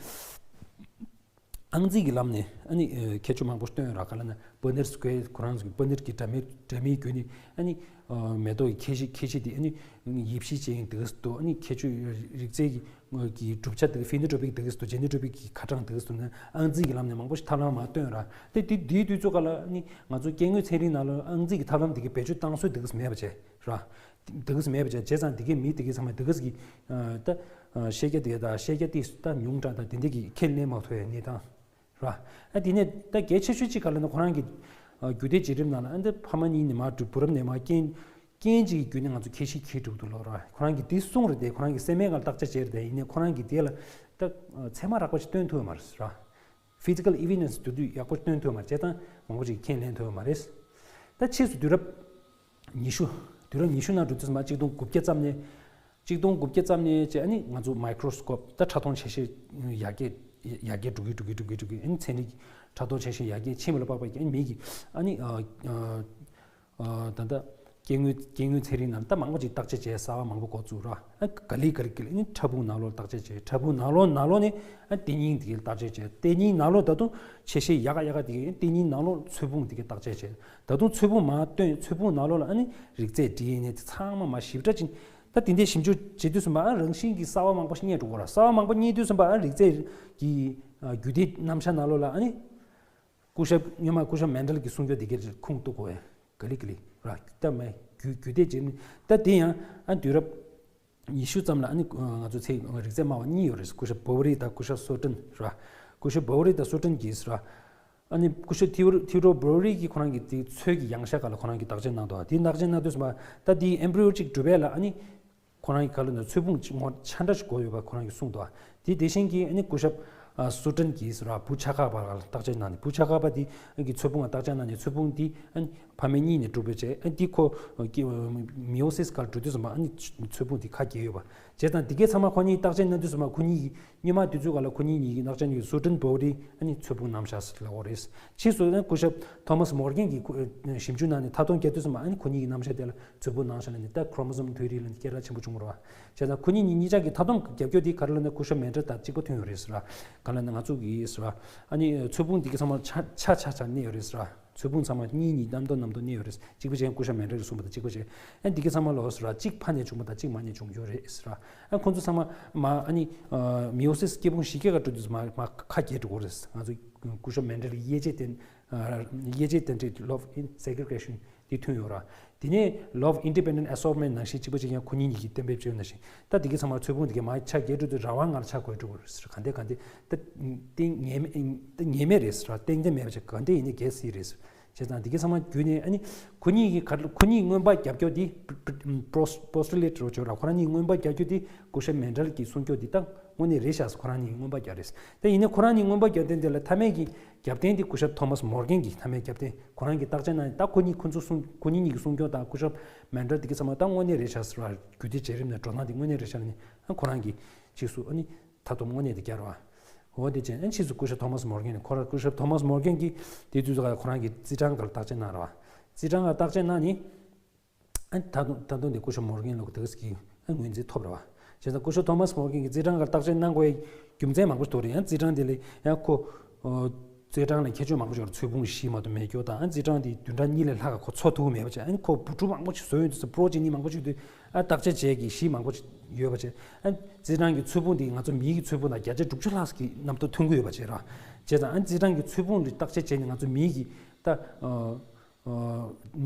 ཨང་རྩིས་ཀྱི་ལམ་ནས་ཨ་ནི་ཨ་ཁྱད་ཆོས་མང་པོ་སྟོན་ཡོད་ར། ག་ལབ་ན་པ་ནིར་སི་ཀོ་ཝེར་ཁོ་རང་ཚོ་གི་པ་ནིར་གྱི་འདྲ་མིན་འདྲ་མིན་བརྒྱུད་ནས་ཨ་ནི་ཨ་མེ་ཏོག་གི་ཁྱད་གཤིས་ཁྱད་གཤིས་དེ་ཨ་ནི་ཡིབ་གཤིས་ཅན་འདུག་འདུག་ཨ་ནི་ཁྱད་ཆོས་རིགས་རྫས་ཀྱི་ཀྱི་གྲུབ་ཆ་འདུག་ཕེ་ནོ་ཊོ་པིག་འདུག་འདུག་ཇེ་ནོ་ཊོ་པིག་གི་ཁ་གྲངས་འདུག་འདུག་ན་ཨང་རྩིས་ཀྱི་ལམ་ནས་མང་པོ་ཞིག་ཐབས་ལམ་མར་སྟོན་ར། དེ་དེ་དེའི་དུས་ཚོད་ག་ལ་ཨ་ནི་ང་ཚོ་སྐྱེ་དངོས་ཚན་རིག་ནང་ལ་ཨང་རྩིས་ཀྱི་ཐབས་ལམ་དེ་གའི་བེད་སྤྱོད་བཏང་སྲོལ་འདུག་མེད་པ་བྱས་ར། འདུག་སེ་མེད་པ་བྱས་བྱས་ཙང་དེ་གའི་མི་དེ་གའི་ཚང་མ་འདུག་སེ་གི་ཨ་ད་ཨ་ཤེས་རྒྱ་དེ་དང་ཤེས་རྒྱ་དེ་ད་ཉུང་དྲགས་དང་དེ་འདྲ་གི་ཁས་ལེན་མ་ཐུབ་པའི་གནས་སྟངས་ར། ཨ་དེ་ནས་ད་གལ་ཆེ་ཤོས་གཅིག་ག་ལབ་ན་ཁོ་རང་གི་ཨ་རྒྱུད་སྡེ་བརྗེ་རིམ་ནང་ལ་ཨ་འདི་ཕ་མ་གཉིས་ནས་མར་བུ་རབས་ནས་མར་རྐྱེན་རྐྱེན་གཅིག་གི་བརྒྱུད་ནས་ང་ཚོ་ཁྱད་གཤིས་འཁྱེར་འགྲོ་གི་འདུག་ལབ་ར། ཁོ་རང་གིས་དེ་གསུངས་རེད་དེ། ཁོ་རང་གིས་སེམས་པའི་ངང་བརྟག་དཔྱད་བྱས་རེད་དེ། ཡིན་ནའི་ཁོ་རང་གིས་དེ་ལ་ད་ཨ་ཚད་མ་རགས་པ་ཞིག་སྟོན་ཐུབ་ཡོད་མ་རེད་ར། Physical evidence་དེ་དུས་ཡག་པོ་སྟོན་ཐུབ་ཡོད་མ་རེད། བྱས་ཙང་མང་པོ་ཞིག་ཁས་ལེན་ཐུབ་ཡོད་མ་རེད། ད་ཕྱིས་སུ་དུས་རབས་ཉི་ཤུ། དུས་རབས་ཉི་ཤུ་ནང་འགྲོ་དུས་ཙམ་པ་གཅིག་སྟོང་དགུ་བརྒྱ་ཙམ་ནས། གཅིག་སྟོང་དགུ་བརྒྱ་ཙམ་ནས་བྱས་ཨ་ནི་ང་ཚོ་མའི་ཀྲོ་སི་ཀོབ་ད་ཕྲ་མཐོང་ཆ་ཤས་ཡར་རྒྱས་ཡར་རྒྱས་འགྲོ་གི་འགྲོ་གི་འགྲོ་གི་འགྲོ་གི་ཨ་ནི་ཚན་རིག་ཕྲ་མཐོང་ཆ་ཤས་ཡར་རྒྱས་ཕྱིན་པ་ལ་དཔག་པའི་ཨ་ནི་མི་གི་ཨ་ནི་ཨ་ཨ་ཨ་ད་ལྟ་སྐྱེ་དངོས་སྐྱེ་དངོས་ཚན་རིག་ནང་ད་མང་པོ་ཅིག་བརྟག་དཔྱད་བྱས་གསར་པ་མང་པོ་འགོ་བཙུགས་ར། ཨ་ག་ལེ་ག་ལེ་ག་ལེ་ཨ་ནི་ཕྲ་ཕུང་ནང་ལོགས་བརྟག་དཔྱད་བྱས། ཕྲ་ཕུང་ནང་ལོགས་ནང་ལོགས་ནས་ཨ་ལྟེ་སྙིང་དེ་གའི་བརྟག་དཔྱད་བྱས། ལྟེ་སྙིང་ནང་ལོགས་ད་དུང་ཆེ་ཤས་ཡག་ག་ཡག་ག་དེ་གའི་ལྟེ་སྙིང་ནང་ལོགས་ཚོས་ཕུང་དེ་གའི་བརྟག་དཔྱད་བྱས། ད་དུང་ཚོས་ཕུང་མར་བཏོན། ཚོས་ཕུང་ནང་ལོགས་ལ་ཨ་ནི་རིགས་རྫས་ཌི་ཨེན་ཨེ་དེ་ཚང་མ་མར་ཞིབ་ཕྲ་ཅིག་ད་དེ་འདྲའི་ཞིབ་འཇུག་བྱེད་དུས་ཙམ་པ་ཨ་རང་བཞིན་གྱིས་གསར་པ་མང་པོ་ཞིག་རྙེད་འགྲོ་གི་རེད། གསར་པ་མང་པོ་རྙེད་དུས་ཙམ་པ་ཨ་རིགས་རྫས་ཀྱི་ཨ་རྒྱུད་སྡེ་རྣམ་གཞག་ནང་ལོགས་ལ་ཨ་ནི་སྐུ་ཞབས་སྔོན་མ་སྐུ་ཞབས་མན་ཌལ་གྱིས་གསུང་རྒྱུ་དེ་གའི་ཁུངས་གཏུག་དགོས་པས། ག་ལེ་ག་ལེ་ར་ད་མེད་རྒྱུ་རྒྱུད་སྡེ་བྱེད་ནི་ད་དེ་ཡང་ཨ་དུས་རབས་ཉི་ཤུ་ཙམ་ལ་ཨ་ནི་ང་ཚོ་ཚེ་རིགས་རྫས་སྨྲ་བ་གཉིས་ཡོད་རེད། སྐུ་ཞབས་བོ་རི་དང་སྐུ་ཞབས་སོ་ཏྲིན་ར། སྐུ་ཞབས་བོ་རི་དང་སོ་ཏྲིན་གྱིས་ར། ཨ་ནི་སྐུ་ཞབས་ཐི་ཝར་ཐི་ཝར་བོ་རི་གིས་ཁོ་རང་གི་དེ་ཚོས་ཀྱི་ཡང་ཞག་སྒང་ལ་ཁོ་རང་གིས་བརྟག་དཔྱད་གནང་འདུག་དེ་བརྟག་དཔྱད་གནང་དུས་ཙམ་པ་ད་དེའི་ཨེམ་བྷི་རི་ཡོ་གཅིག་གྲུབ་པ་ལ་ཨ་ནི་ཁོ་རང་གི་ཁ་ལ་ནི་ཚོས་ཕུང་གཅིག་ངོ་ཆ་འདྲ་ཞིག་དགོས་ཡོད་པ་ཁོ་རང་གིས་གསུངས་འདུག་དེ་དེ་བཞིན་གྱི་ཨ་ནི་སྐུ་ཞབས་ཨ་སུ་ཏྲན་གྱིས་ར་བུ་ཆ་ག་པ་ལ་བརྟག་དཔྱད་གནང་ནས། བུ་ཆ་ག་པ་དེ་ཨ་གི་ཚོས་ཕུང་ལ་བརྟག་དཔྱད་གནང་ནས་ཚོས་ཕུང་དེ་ཨ་ནི་ཕ་མ་གཉིས་ནས་གྲུབ་པ་བྱས། ཨ་འདི་ཁོ་མི་ཡོ་སིས་སྒང་འགྲོ་དུས་ཙམ་པ་ཨ་ནི་ཚོས་ཕུང་དེ་ཁ་གྱེས་ཡོད་པ། བྱས་ཙང་འདི་གའི་ཚང་མ་ཁོ་གཉིས་བརྟག་དཔྱད་གནང་དུས་ཙམ་པ་ཁོ་གཉིས་ཀྱིས་སྔོན་མ་དུས་ཚོད་སྒང་ལ་ཁོ་གཉིས་གཉིས་ཀྱི་བརྟག་དཔྱད་གནང་བའི་སུ་ཏྲིན་བོ་རི་ཨ་ནི་ཚོས་ཕུང་རྣམ་གཞག་ཟེར་ལབ་ཀྱི་རེད། ཕྱིས་སུ་ཨ་ནི་སྐུ་ཞབས་ཐོ་མཱས་མོར་གྷན་གྱིས་ཁོ་ཞིབ་འཇུག་གནང་ནས་མཐའ་སྡོམ་བརྒྱབ་དུས་ཙམ་པ་ཨ་ནི་ཁོ་གཉིས་ཀྱི་རྣམ་གཞག་དེ་ལ་ཚོས་ཕུང་རྣམ་གཞག་ལབ་ནས་ད་ཁོ་རོ་མོ་སོམ་ཐི་ཡོ་རི་ལབ་ནས་སྐད་གྲགས་ཆེན་པོ་བྱུང་བ་རེད་བ། བྱས་ཙང་ཁོ་གཉིས་གཉིས་གཉིས་ཆ་གི་མཐའ་སྡོམ་རྒྱབ་སྐྱོར་དེ་ག་རེ་ལབ་ན་སྐུ་ཞབས་མན་ཌལ་དང་གཅིག་པ་ཐོན་ཡོད་རེད་ཟེར་བ། ག་ལབ་ན་ང་ཚོ་གིས་ཟེར་བ། ཨ་ནི་ཚོས་ཕུང་འདི་གའི་ཚང་མ་ཆ་ཆ་ཆ་ཆ་གནས་ཡོད་རེད་ཟེར་བ། ཚོས་ཕུང་ཚང་མ་གཉིས་གཉིས་མཉམ་དུ་མཉམ་དུ་གནས་ཡོད་རེད། གཅིག་པ་གཅིག་སྐུ་ཞབས་མན་ཌལ་གྱིས་གསུངས་པ་དང་གཅིག་པ་གཅིག་ཨ་འདི་ག་ཚང་མ་ལོ་ཟེར་བ་གཅིག་ཕར་ནས་བྱུང་བ་དང་གཅིག་མར་ནས་བྱུང་ཡོད་རེད་ཟེར་བ། ཨ་ཁོང་ཚོ་ཚང་མ་མ་ཨ་ནི་མི་ཡོ་སིས་སྐྱེ་ཕུང་བཞི་སྐྱེད་ཀ་སྤྲོད་དུས་མ་མ་ཁ་གྱེས་འགྲོ་གི་རེད། ང་ཚོ་སྐུ་ཞབས་མན་ཌལ་གྱི་དབྱེ་འབྱེད་དེ་དབྱེ་འབྱེད་དེ་འདྲའི་law of segregation དེ་ཐོན་ཡོད་ར། དེ་ནས་law of independent assortment ནང་བཞིན་གཅིག་པ་གཅིག་ཡང་ཁོ་གཉིས་གཉིས་ཀྱིས་གཏན་འབེབས་བྱས་ནང་བཞིན་ད་འདི་ག་ཚང་མ་ཚོས་ཕུང་འདི་ག་མ་ཆ་གྱེས་འགྲོ་དུས་རང་དབང་ངང་ཆ་གོ་འགྲོ་གི་རེད་ཟེར། ག་འདྲ་ག་འདྲ་ད་གཏན་ངེས་མེད་ད་ངེས་མེད་རེད་ཟེར་བ། གཏན་འཁེལ་མེད་པ་ཅིག་ག་འདྲ་ཡིན་ནའི་གྱེས་སྲིད་རེད་ཟེར། བྱས་ཙང་འདི་ག་ཚང་མ་བརྒྱུད་ནས་ཨ་ནི་ཁོ་གཉིས་ཀྱི་ག་ཁོ་གཉིས་མངོན་པ་རྒྱབ་སྐྱོར་འདི་postulat རོ་ཅོ་ར། ཁོ་རང་གཉིས་མངོན་པ་རྒྱབ་སྐྱོར་འདི་སྐུ་ཞབས་མན་ཌལ་གྱིས་གསུང་སྐྱོར་འདི་ད་དངོས་གནས་རེད་ཤག་ཟེར་ཁོ་རང་གཉིས་མངོན་པ་རྒྱག་རེད། ད་ཡིན་ནའི་ཁོ་རང་གཉིས་མངོན་པ་རྒྱབ་སྟེ་འདི་ལ་མཐའ་མའི་གི་རྒྱབ་རྟེན་དེ་སྐུ་ཞབས་ཐོ་མཱས་མོར་གྷན་གྱི་མཐའ་མའི་རྒྱབ་རྟེན་ཁོ་རང་གིས་བརྟག་དཔྱད་གནང་ནས་ད་ཁོ་གཉིས་ཁོ་ཚོ་གསུང་ཁོ་གཉིས་གཉིས་ཀྱི་གསུང་སྐྱོང་དང་སྐུ་ཞབས་མན་ཌལ་དེ་ག་ཚང་མ་ད་དངོས་གནས་རེད་ཤག་ཟེར་བ། རྒྱུད་སྡེ་བྱེད་རིམ་ནས་འགྲོ་སྟངས་དེ་དངོས་གནས་རེད་ཤག་ནས་ཨ་ཁོ་རང་གིས་ཕྱིས་སུ་ཨ་ནི་མཐའ་སྡོམ་དངོས་གནས་དེ་བསྐྱར་བ། འོ་དེ་བྱས་ཨ་ཕྱིས་སུ་སྐུ་ཞབས་ཐོ་མཱས་མོར་གྷན་ནས་ཁོ་རང་སྐུ་ཞབས་ཐོ་མཱས་མོར་གྷན་གྱིས་དེ་དུས་ཚོད་ཁོ་རང་གིས་རྩིས་གྲངས་སྒང་བརྟག་དཔྱད་གནང་ར་བ། རྩིས་གྲངས་སྒང་བརྟག་དཔྱད་གནང་ནས། ཨ་ད་དུང་ད་དུང་དེ་སྐུ་ཞབས་མོར་གྷན་ལོག་དེ་གི་ཨ་ངོས་འཛིན་ཐོབ་ར་བ། བྱས་ཙང་སྐུ་ཞབས་ཐོ་མཱས་མོར་གྷན་གྱིས་རྩིས་གྲངས་སྒང་བརྟག་དཔྱད་གནང་དགོས་རྒྱུ་མཚན་མང་པོ་ཞིག་འདུག་རེད། ཡང་རྩིས་གྲངས་དེ་ལས་ཡང་ཁོ་ཨོ་རྩིས་གྲངས་ལ་ཁྱད་ཆོས་མང་པོ་ཞིག་ཡོད་རེད། ཚོས་ཕུང་བཞི་མ་གཏོགས་མེད་རྒྱུ་དང་ཨ་རྩིས་གྲངས་དེ་བདུན་ཕྲག་གཉིས་ལས་ལྷག་ག་ཁོ་འཚོ་ཐུབ་མེད་པ་བྱས། ཨ་ཁོ་བུ་ཕྲུག་མང་པོ་ཞིག་བཟོས་ཡོང་དུས་སུ་པོ་རོ་ཇེ་ནི་མང་པོ་ཞིག་དུས་ཨ་བརྟག་དཔྱད་བྱས་ཀྱི་གཞི་མང་པོ་ཞིག་ཡོད་པ་བྱས། ཨ་རྩིས་གྲངས་ཀྱི་ཚོས་ཕུང་དེ་ང་ཚོ་མིའི་གི་ཚོས་ཕུང་དང་བརྒྱ་ཆ་དྲུག་ཅུ་ལྷག་ཙམ་གྱི་རྣམ་རྟོག་ཐོན་གྱི་ཡོད་པ་བྱས་ར། བྱས་ཙང་ཨ་རྩིས་གྲངས་ཀྱི་ཚོས་ཕུང་ལ་བརྟག་དཔྱད་བྱས་ནས་ང་ཚོ་མིའི་གི་ད་ཨ།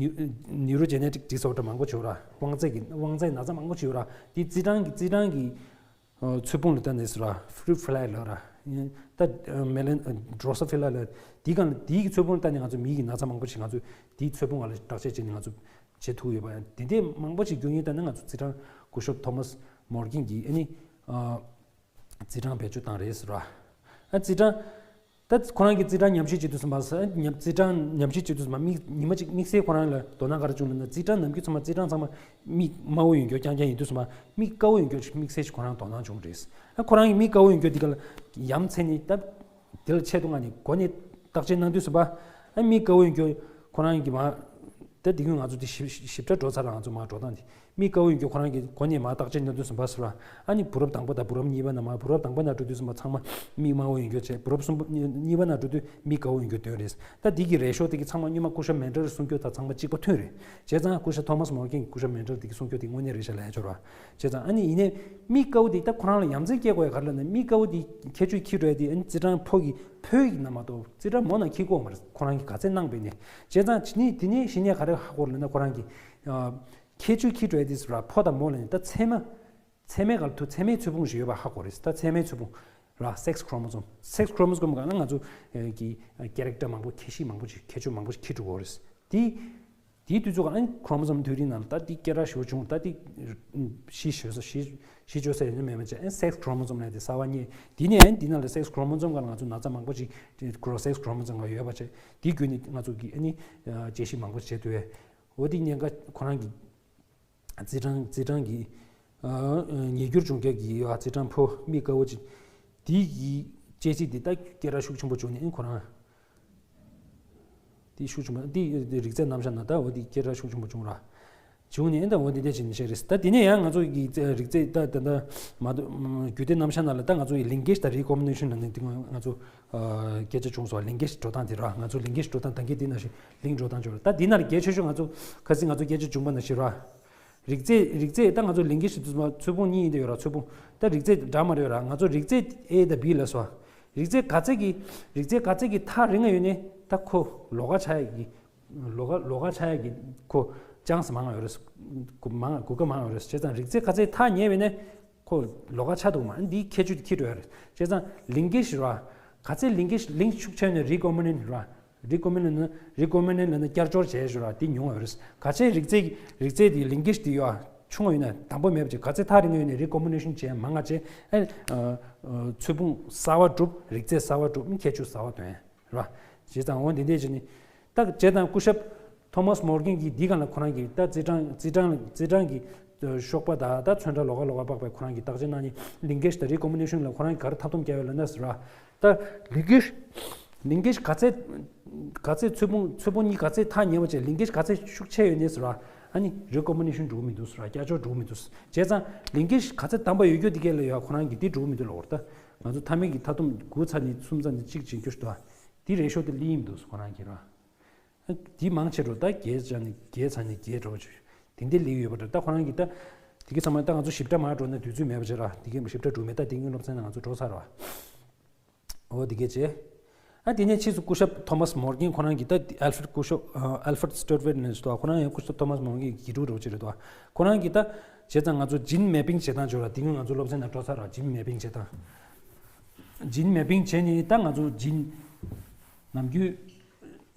ནིའུ་རོ་ཇེ་ནེ་ཊིག་ཌི་སི་ཨོར་ཌར་མང་པོ་ཅིག་ཡོད་ར། དབང་རྩའི་གི་དབང་རྩའི་ན་ཚ་མང་པོ་ཅིག་ཡོད་ར། དེ་རྩིས་གྲངས་ཀྱི་རྩིས་གྲངས་ཀྱི་ཚོས་ཕུང་ལ་བལྟས་ནས་ཟེར་ར། ཕུ་རུཊ་ཕ་ལའི་ལབ་ར། ད་མེ་ལན་ཌོ་རོ་ཧྥི་ལ་ལབ། དེའི་སྒང་ལ་དེའི་གི་ཚོས་ཕུང་ལ་བལྟས་ནས་ང་ཚོ་མིའི་གི་ན་ཚ་མང་པོ་ཞིག་ང་ཚོ་དེའི་ཚོས་ཕུང་སྒང་ལ་བརྟག་དཔྱད་བྱས་ནས་ང་ཚོ་བྱེད་ཐུབ་ཡོད་པ་ཡང་དེ་འདྲའི་མང་པོ་ཞིག་རྒྱུ་མཚན་བལྟས་ནས་ང་ཚོ་རྩིས་གྲངས་སྐུ་ཞབས་ཐོ་མཱས་མོར་གྷན་གྱིས་ཨ་ནི་རྩིས་གྲངས་བེད་སྤྱོད་བཏང་རེད་ཟེར་ར། ཨ་རྩིས་གྲངས། ད་ཁོ་རང་གིས་རྩིས་གྲངས་ཉམས་ཞིབ་བྱེད་དུས་ཙམ་པ་ས་ཉམས་རྩིས་གྲངས་ཉམས་ཞིབ་བྱེད་དུས་ཙམ་པ་མིག་ཉི་མ་གཅིག་དམིགས་བསལ་ཁོ་རང་ལ་དོ་སྣང་ག་རེ་བྱུང་ལབ་ན། རྩིས་གྲངས་ནམ་རྒྱུན་ཚང་མ་རྩིས་གྲངས་ཚང་མ་མིག་དམར་པོ་ཡོད་རྒྱུ་རྐྱང་རྐྱང་ཡིན་དུས་ཙམ་པ་མིག་དཀར་པོ་ཡོད་རྒྱུ་དམིགས་བསལ་ཞིག་ཁོ་རང་དོ་སྣང་བྱུང་རེད། ཨ་ཁོ་རང་གིས་མིག་དཀར་པོ་ཡོད་རྒྱུ་འདི་ག་ལ་ཡ་མཚན་ནི་ད་དེ་ལ་ཆེད་དུ་མངགས་ནས་སྒོ་ནས་བརྟག་དཔྱད་གནང་དུས་ཙམ་པ་ཨ་མིག་དཀར་པོ་ཡོད་རྒྱུ་ཁོ་རང་གིས་མ་ད་དེ་སྔོན་ང་ཚོ་དེ་ཞིབ་ཞིབ་ཕྲ་འགྲོ་ཚར་ར། ང་ཚོ་མ་འགྲོ་སྟངས་དེ། མིག་དཀར་པོ་ཡོད་རྒྱུ་ཁོ་རང་གིས་སྒོ་ནས་མར་བརྟག་དཔྱད་གནང་དུས་ཙམ་པ་ཟེར་བ། ཨ་ནི་བུ་རབས་དང་པོ་དང་བུ་རབས་གཉིས་པ་ནང་མར་བུ་རབས་དང་པོ་ནང་འགྲོ་དུས་ཙམ་པ་ཚང་མ་མིག་དམར་པོ་ཡོད་རྒྱུ་བྱས། བུ་རབས་གསུམ་པ་གཉིས་པ་ནང་འགྲོ་དུས་མིག་དཀར་པོ་ཡོད་རྒྱུ་ཐོན་རེད། ད་འདི་གི་རེ་ཤོ་དེ་གི་ཚང་མ་སྔོན་མ་སྐུ་ཞབས་མན་ཌལ་གསུང་སྐྱོར་དང་ཚང་མ་གཅིག་པ་ཐོན་རེད། བྱས་ཙང་སྐུ་ཞབས་ཐོ་མཱས་མོར་གྷན་གྱིས་སྐུ་ཞབས་མན་ཌལ་དེ་གི་གསུང་སྐྱོར་དེ་དངོས་གནས་རེད་ཤག་ལབ་ཡ་ཅོར་བ། བྱས་ཙང་ཨ་ནི་ཡིན་ནའི་མིག་དཀར་པོ་དེ་ད་ཁོ་རང་ལ་ཡ་མཚན་སྐྱེ་དགོས་ཡ་ག་རེ་ལབ་ན། མིག་དཀར་པོ་དེ་ཁྱད་ཆོས་ཁྱི་འགྲོ་ཡ་དེ་ཨ་ནི་རྩིས་གྲངས་ཕོ་གི་ཕོ་ཡིག་ན་མ་གཏོགས་རྩིས་གྲངས་མོ་ན་ཁྱི་དགོས་མ་རེད། ཁོ་རང་གིས་ག་ཚད་གནང་པས་ནས། བྱས་ཙང་དེ་ནས་དེ་ནས་གཞི་ནས་ག་རེ་ཧ་གོ་རེད་ལབ་ན། ཁོ་རང་གིས་ཁྱད་ཆོས་ཁྱི་འགྲོ་ཡ་དེ་ཟེར་བ་ཕོ་དང་མོ་ལ་ནི་ད་ཚད་མ་ཚད་མའི་སྒང་ལ་ཐུག་ཚད་མའི་ཚོས་ཕུང་ཞིག་ཡོད་པ་ཧ་གོ་རེད། ད་ཚད་མའི་ཚོས་ཕུང་ར། སེག་སི་ཁོ་རོ་མོ་སོམ། སེག་སི་ཁོ་རོ་མོ་སོམ་སྒང་ལ་ང་ཚོ་གི་ཀེ་རེག་ཊར་མང་པོ་ཁྱད་གཤིས་མང་པོ་ཞིག་ཁྱད་ཆོས་མང་པོ་ཞིག་ཁྱད་ཆོས་འགྲོ་གི་རེད། དེ་དེའི་དུས་ཚོད་ཀྱི་ཨ་ནི་ཁོ་རོ་མོ་སོམ་དེ་རིང་ནང་ལ་ད་དེ་སྐད་གྲགས་ཞེ་པོ་བྱུང་། ད་དེ་བཞི་བྱོས་ས་བཞི་བཞི་བྱོས་ས་ཡོད་ན་མེད་མ་བྱས། ཨ་ནི་སེག་སི་ཁོ་རོ་མོ་སོམ་ལབ་དེ་གསར་པ་རྙེད། དེ་ནས་ཨ་ནི་དེ་ནང་ལ་སེག་སི་ཁོ་རོ་མོ་སོམ་སྒང་ལ་ང་ཚོ་ན་ཚ་མང་པོ་ཞིག་ཁོ་རོ་སེག་སི་ཁོ་རོ་མོ་སོམ་སྒང་ཡོད་པ་བྱས། དེ་བརྒྱུད་ནས་ང་ཚོ་གི་ཨ་ནི་དཔྱད་ཞིབ་མང་པོ་བྱེད་ཐུབ་པས། འོ་དེ་ཉེན་ཁ་ཁོ་རང་གི་རྩིས་གྲངས་རྩིས་གྲངས་ཀྱི་ཨ་ཉེས་འགྱུར་བྱུང་རྒྱུ་གི་ཡོད། རྩིས་གྲངས་ཕོ་མིག་དཀར་པོ་ཅིག་དེ་གི་དཔྱད་ཞིབ་དེ་ད་སྐད་གྲགས་ཤུགས་ཆེན་པོ་བྱུང་ནས་ཁོ་རང་དེ་ཤུགས་ཆེན་པོ་དེ་རིགས་རྫས་རྣམ་གཞག་ནང་ད་འོ་དེ་སྐད་གྲགས་ཤུགས་ཆེན་པོ་བྱུང་ར། བྱུང་ནས་ད་འོ་དེ་འདྲ་བྱས་ནས་བཤད་རེད། ད་དེ་ནས་ཡང་ང་ཚོ་གི་རིགས་རྫས་ད་ད་ད་མ་གཏོགས་རྒྱུད་སྡེ་རྣམ་གཞག་ནང་ལ་ད་ང་ཚོ་ཡི་ལིང་གེ་ཤི་དང་རི་ཀོམ་བི་ནེ་ཤན་ལབ་ནས་དེ་སྔོན་ང་ཚོ་སྐད་ཆ་བྱུང་སོང་། ལིང་གེ་ཤི་འགྲོ་སྟངས་དེ་ར། ང་ཚོ་ལིང་གེ་ཤི་འགྲོ་སྟངས་ད་གིན་དེ་ནང་བཞིན་ལིང་འགྲོ་སྟངས་བྱུང་ར། ད་དེ་ནང་ལ་གལ་ཆེ་ཤོས་ང་ཚོ་ཁ་སང་ང་ཚོ་སྐད་ཆ་བྱུང་པ་ནང་བཞིན་ར། རིགས་རྫས་རིགས་རྫས་ད་ང་ཚོ་ལིང་གེ་ཤི་དུས་ཚོད་ཚོས་ཕུང་གཉིས་ཡིན་དེ་ཡོད་ར། ཚོས་ཕུང་ད་རིགས་རྫས་འདྲ་མ་རེད་ཡོད་ར། ང་ཚོ་རིགས་རྫས་ཨེ་དང་བི་ལ་སོ། རིགས་རྫས་ག་ཚད་ཀྱི་རིགས་རྫས་ག་ཚད་ཀྱི་ཐག་རིང་ང་ཡོད་ནས་ད་ཁོ་ལོགས་ཀ་ཆགས་ཡ་གི་ལོགས་ཀ་ལོགས་ཀ་ཆགས་ཡ་གི་ཁོ་ཅན་སི་མང་ང་ཡོད་རེད། མང་གོ་སྐབས་མང་ང་ཡོད་རེད། བྱས་ཙང་རིགས་རྫས་ག་ཚད་ཐག་ཉེ་བས་ནས་ཁོ་ལོགས་ཀ་ཆགས་འདུག་མ། འདིའི་ཁྱད་ཆོས་དེ་འཁྱེར་འགྲོ་ཡ་རེད། བྱས་ཙང་ལིང་གེ་ཤི་ར། ག་ཚད་ལིང་གེ་ཤི་ལིང་ཤུགས་ཆེ་བས་ནས་རི་ཀོམ་བི་ནེན་ཊི་ར། རི་ཀོམ་བི་ནེན་ཊི་ལབ་ན་རི་ཀོམ་བི་ནེན་ཊི་ལབ་ན་བསྐྱར་སྦྱོར་བྱས་ཞུ་ར། དེ་ཉུང་བ་རེད། ག་ཚད་རིགས་རྫས་རིགས་རྫས་དེ་ལིང་གེ་ཤི་དེ་ཡོད་ཆུང་བ་ཡོད་ན་དང་པོ་མེད་པ་བྱས། ག་ཚད་ཐག་རིང་བ་ཡོད་ནས་རི་ཀོམ་བི་ནེ་ཤན་བྱས་མང་ང་བྱས། ཨ་ཚོས་ཕུང་གསར་བ་གྲུབ། རིགས་རྫས་གསར་བ་གྲུབ། ཁྱད་ཆོས་གསར་བ་ཐོན་ར། བྱས་ཙང་འོ་འདི་འདྲས་བྱས་ནས་ད་བྱས་ཙང་སྐུ་ཞབས་ཐོ་མཱས་མོར་གྷན་གྱིས་འདི་སྒང་ལ་ཁོ་རང་གིས་ད་རྩིས་གྲངས་རྩིས་གྲངས་རྩིས་གྲངས་ཀྱི་གཤོག་པ་དང་ད་ཚོན་ཁྲ་ལོགས་ཀ་ལོགས་ཀ་དཔག་པའི་ཁོ་རང་གིས་བརྟག་དཔྱད་གནང་ནས་ལིང་གེ་ཤི་དང་རི་ཀོམ་བི་ནེ་ཤན་ལ་ཁོ་རང་གིས་ག་རེ་ཐབས་སྡོམ་བརྒྱབ་ཡོད་ལབ་ན་ཟེར་བ། ད་ལིང་གེ་ཤི་ལིང་གེ་ཤི་ག་ཚད་ག་ཚད་ཚོས་ཕུང་ཚོས་ཕུང་གཉིས་ག་ཚད་ཐག་ཉེ་བ་བྱས། ལིང་གེ་ཤི་ག་ཚད་ཤུགས་ཆེ་ཡོད་ནས་ཟེར་བ། ཨ་ནི་རི་ཀོམ་བི་ནེ་ཤན་འགྲོ་གི་མི་འདུག་ཟེར་བ། བསྐྱར་སྦྱོར་འགྲོ་གི་མི་འདུག་ཟེར། བྱས་ཙང་ལིང་གེ་ཤི་ག་ཚད་དམ་པ་ཡོད་རྒྱུ་དེ་གས་ལ་ཡོད་ཁོ་རང་གིས་དེ་འགྲོ་གི་མི་འདུག་ལབ་པ་རེད། ད་ང་ཚོ་མཐའ་མའི་གི་མཐའ་སྡོམ་དགུ་ཚར་ནས་གསུམ་ཚར་ནས་གཅིག་བྱེད་རྒྱུ་ཞིག་འདུག་དེ་རེ་ཤོ་དེ་ལི་ཡིན་འདུག་ཟེར་ཁོ་རང་གིས་ར། དེ་མང་ཆེ་རུ་ད་བརྒྱད་ཚར་ནས་བརྒྱད་ཚར་ནས་བརྒྱད་འགྲོ་བྱུང་། དེ་འདྲའི་ལེའུ་ཡོད་པ་འདྲ། ད་ཁོ་རང་གིས་ད་དེ་གི་ཚང་མ་ད་ང་ཚོ་ཞིབ་ཕྲ་མར་འགྲོ་ན་དུས་ཚོད་མེད་པ་བྱས་ར། དེ་གི་ཞིབ་ཕྲ་འགྲོ་མེད། ད་དེ་གི་སློབ་ཚན་ནང་ང་ཚོ་འགྲོ་ཚར་བ། འོ་དེ་གས་བྱས། ཨ་དེ་ནས་ཕྱིས་སུ་སྐུ་ཞབས་ཐོ་མཱས་མོར་གྷན་ཁོ་རང་གིས་ད་ཨལ་ཧྥྲེད་སྐུ་ཞབས་ཨ་ཨལ་ཧྥྲེད་སྟུ་ཝར་ནས་འདུག་ཁོ་རང་ཡང་སྐུ་ཞབས་ཐོ་མཱས་མོར་གྷན་གྱི་དགེ་ཕྲུག་འདྲ་བོ་ཅིག་རེད་འདུག་ཁོ་རང་གིས་ད་བྱས་ཙང་ང་ཚོ་ཇིན་མེ་པིང་བྱེད་སྟངས་བྱོས་ར། དེ་སྔོན་ང་ཚོ་སློབ་ཚན་ནང་འགྲོ་ཚར་ར། ཇིན་མེ་པིང་བྱེད་སྟངས། ཇིན་མེ་པིང་བྱས་ནས་ད་ང་ཚོ་ཇིན་ནམ་རྒྱུན་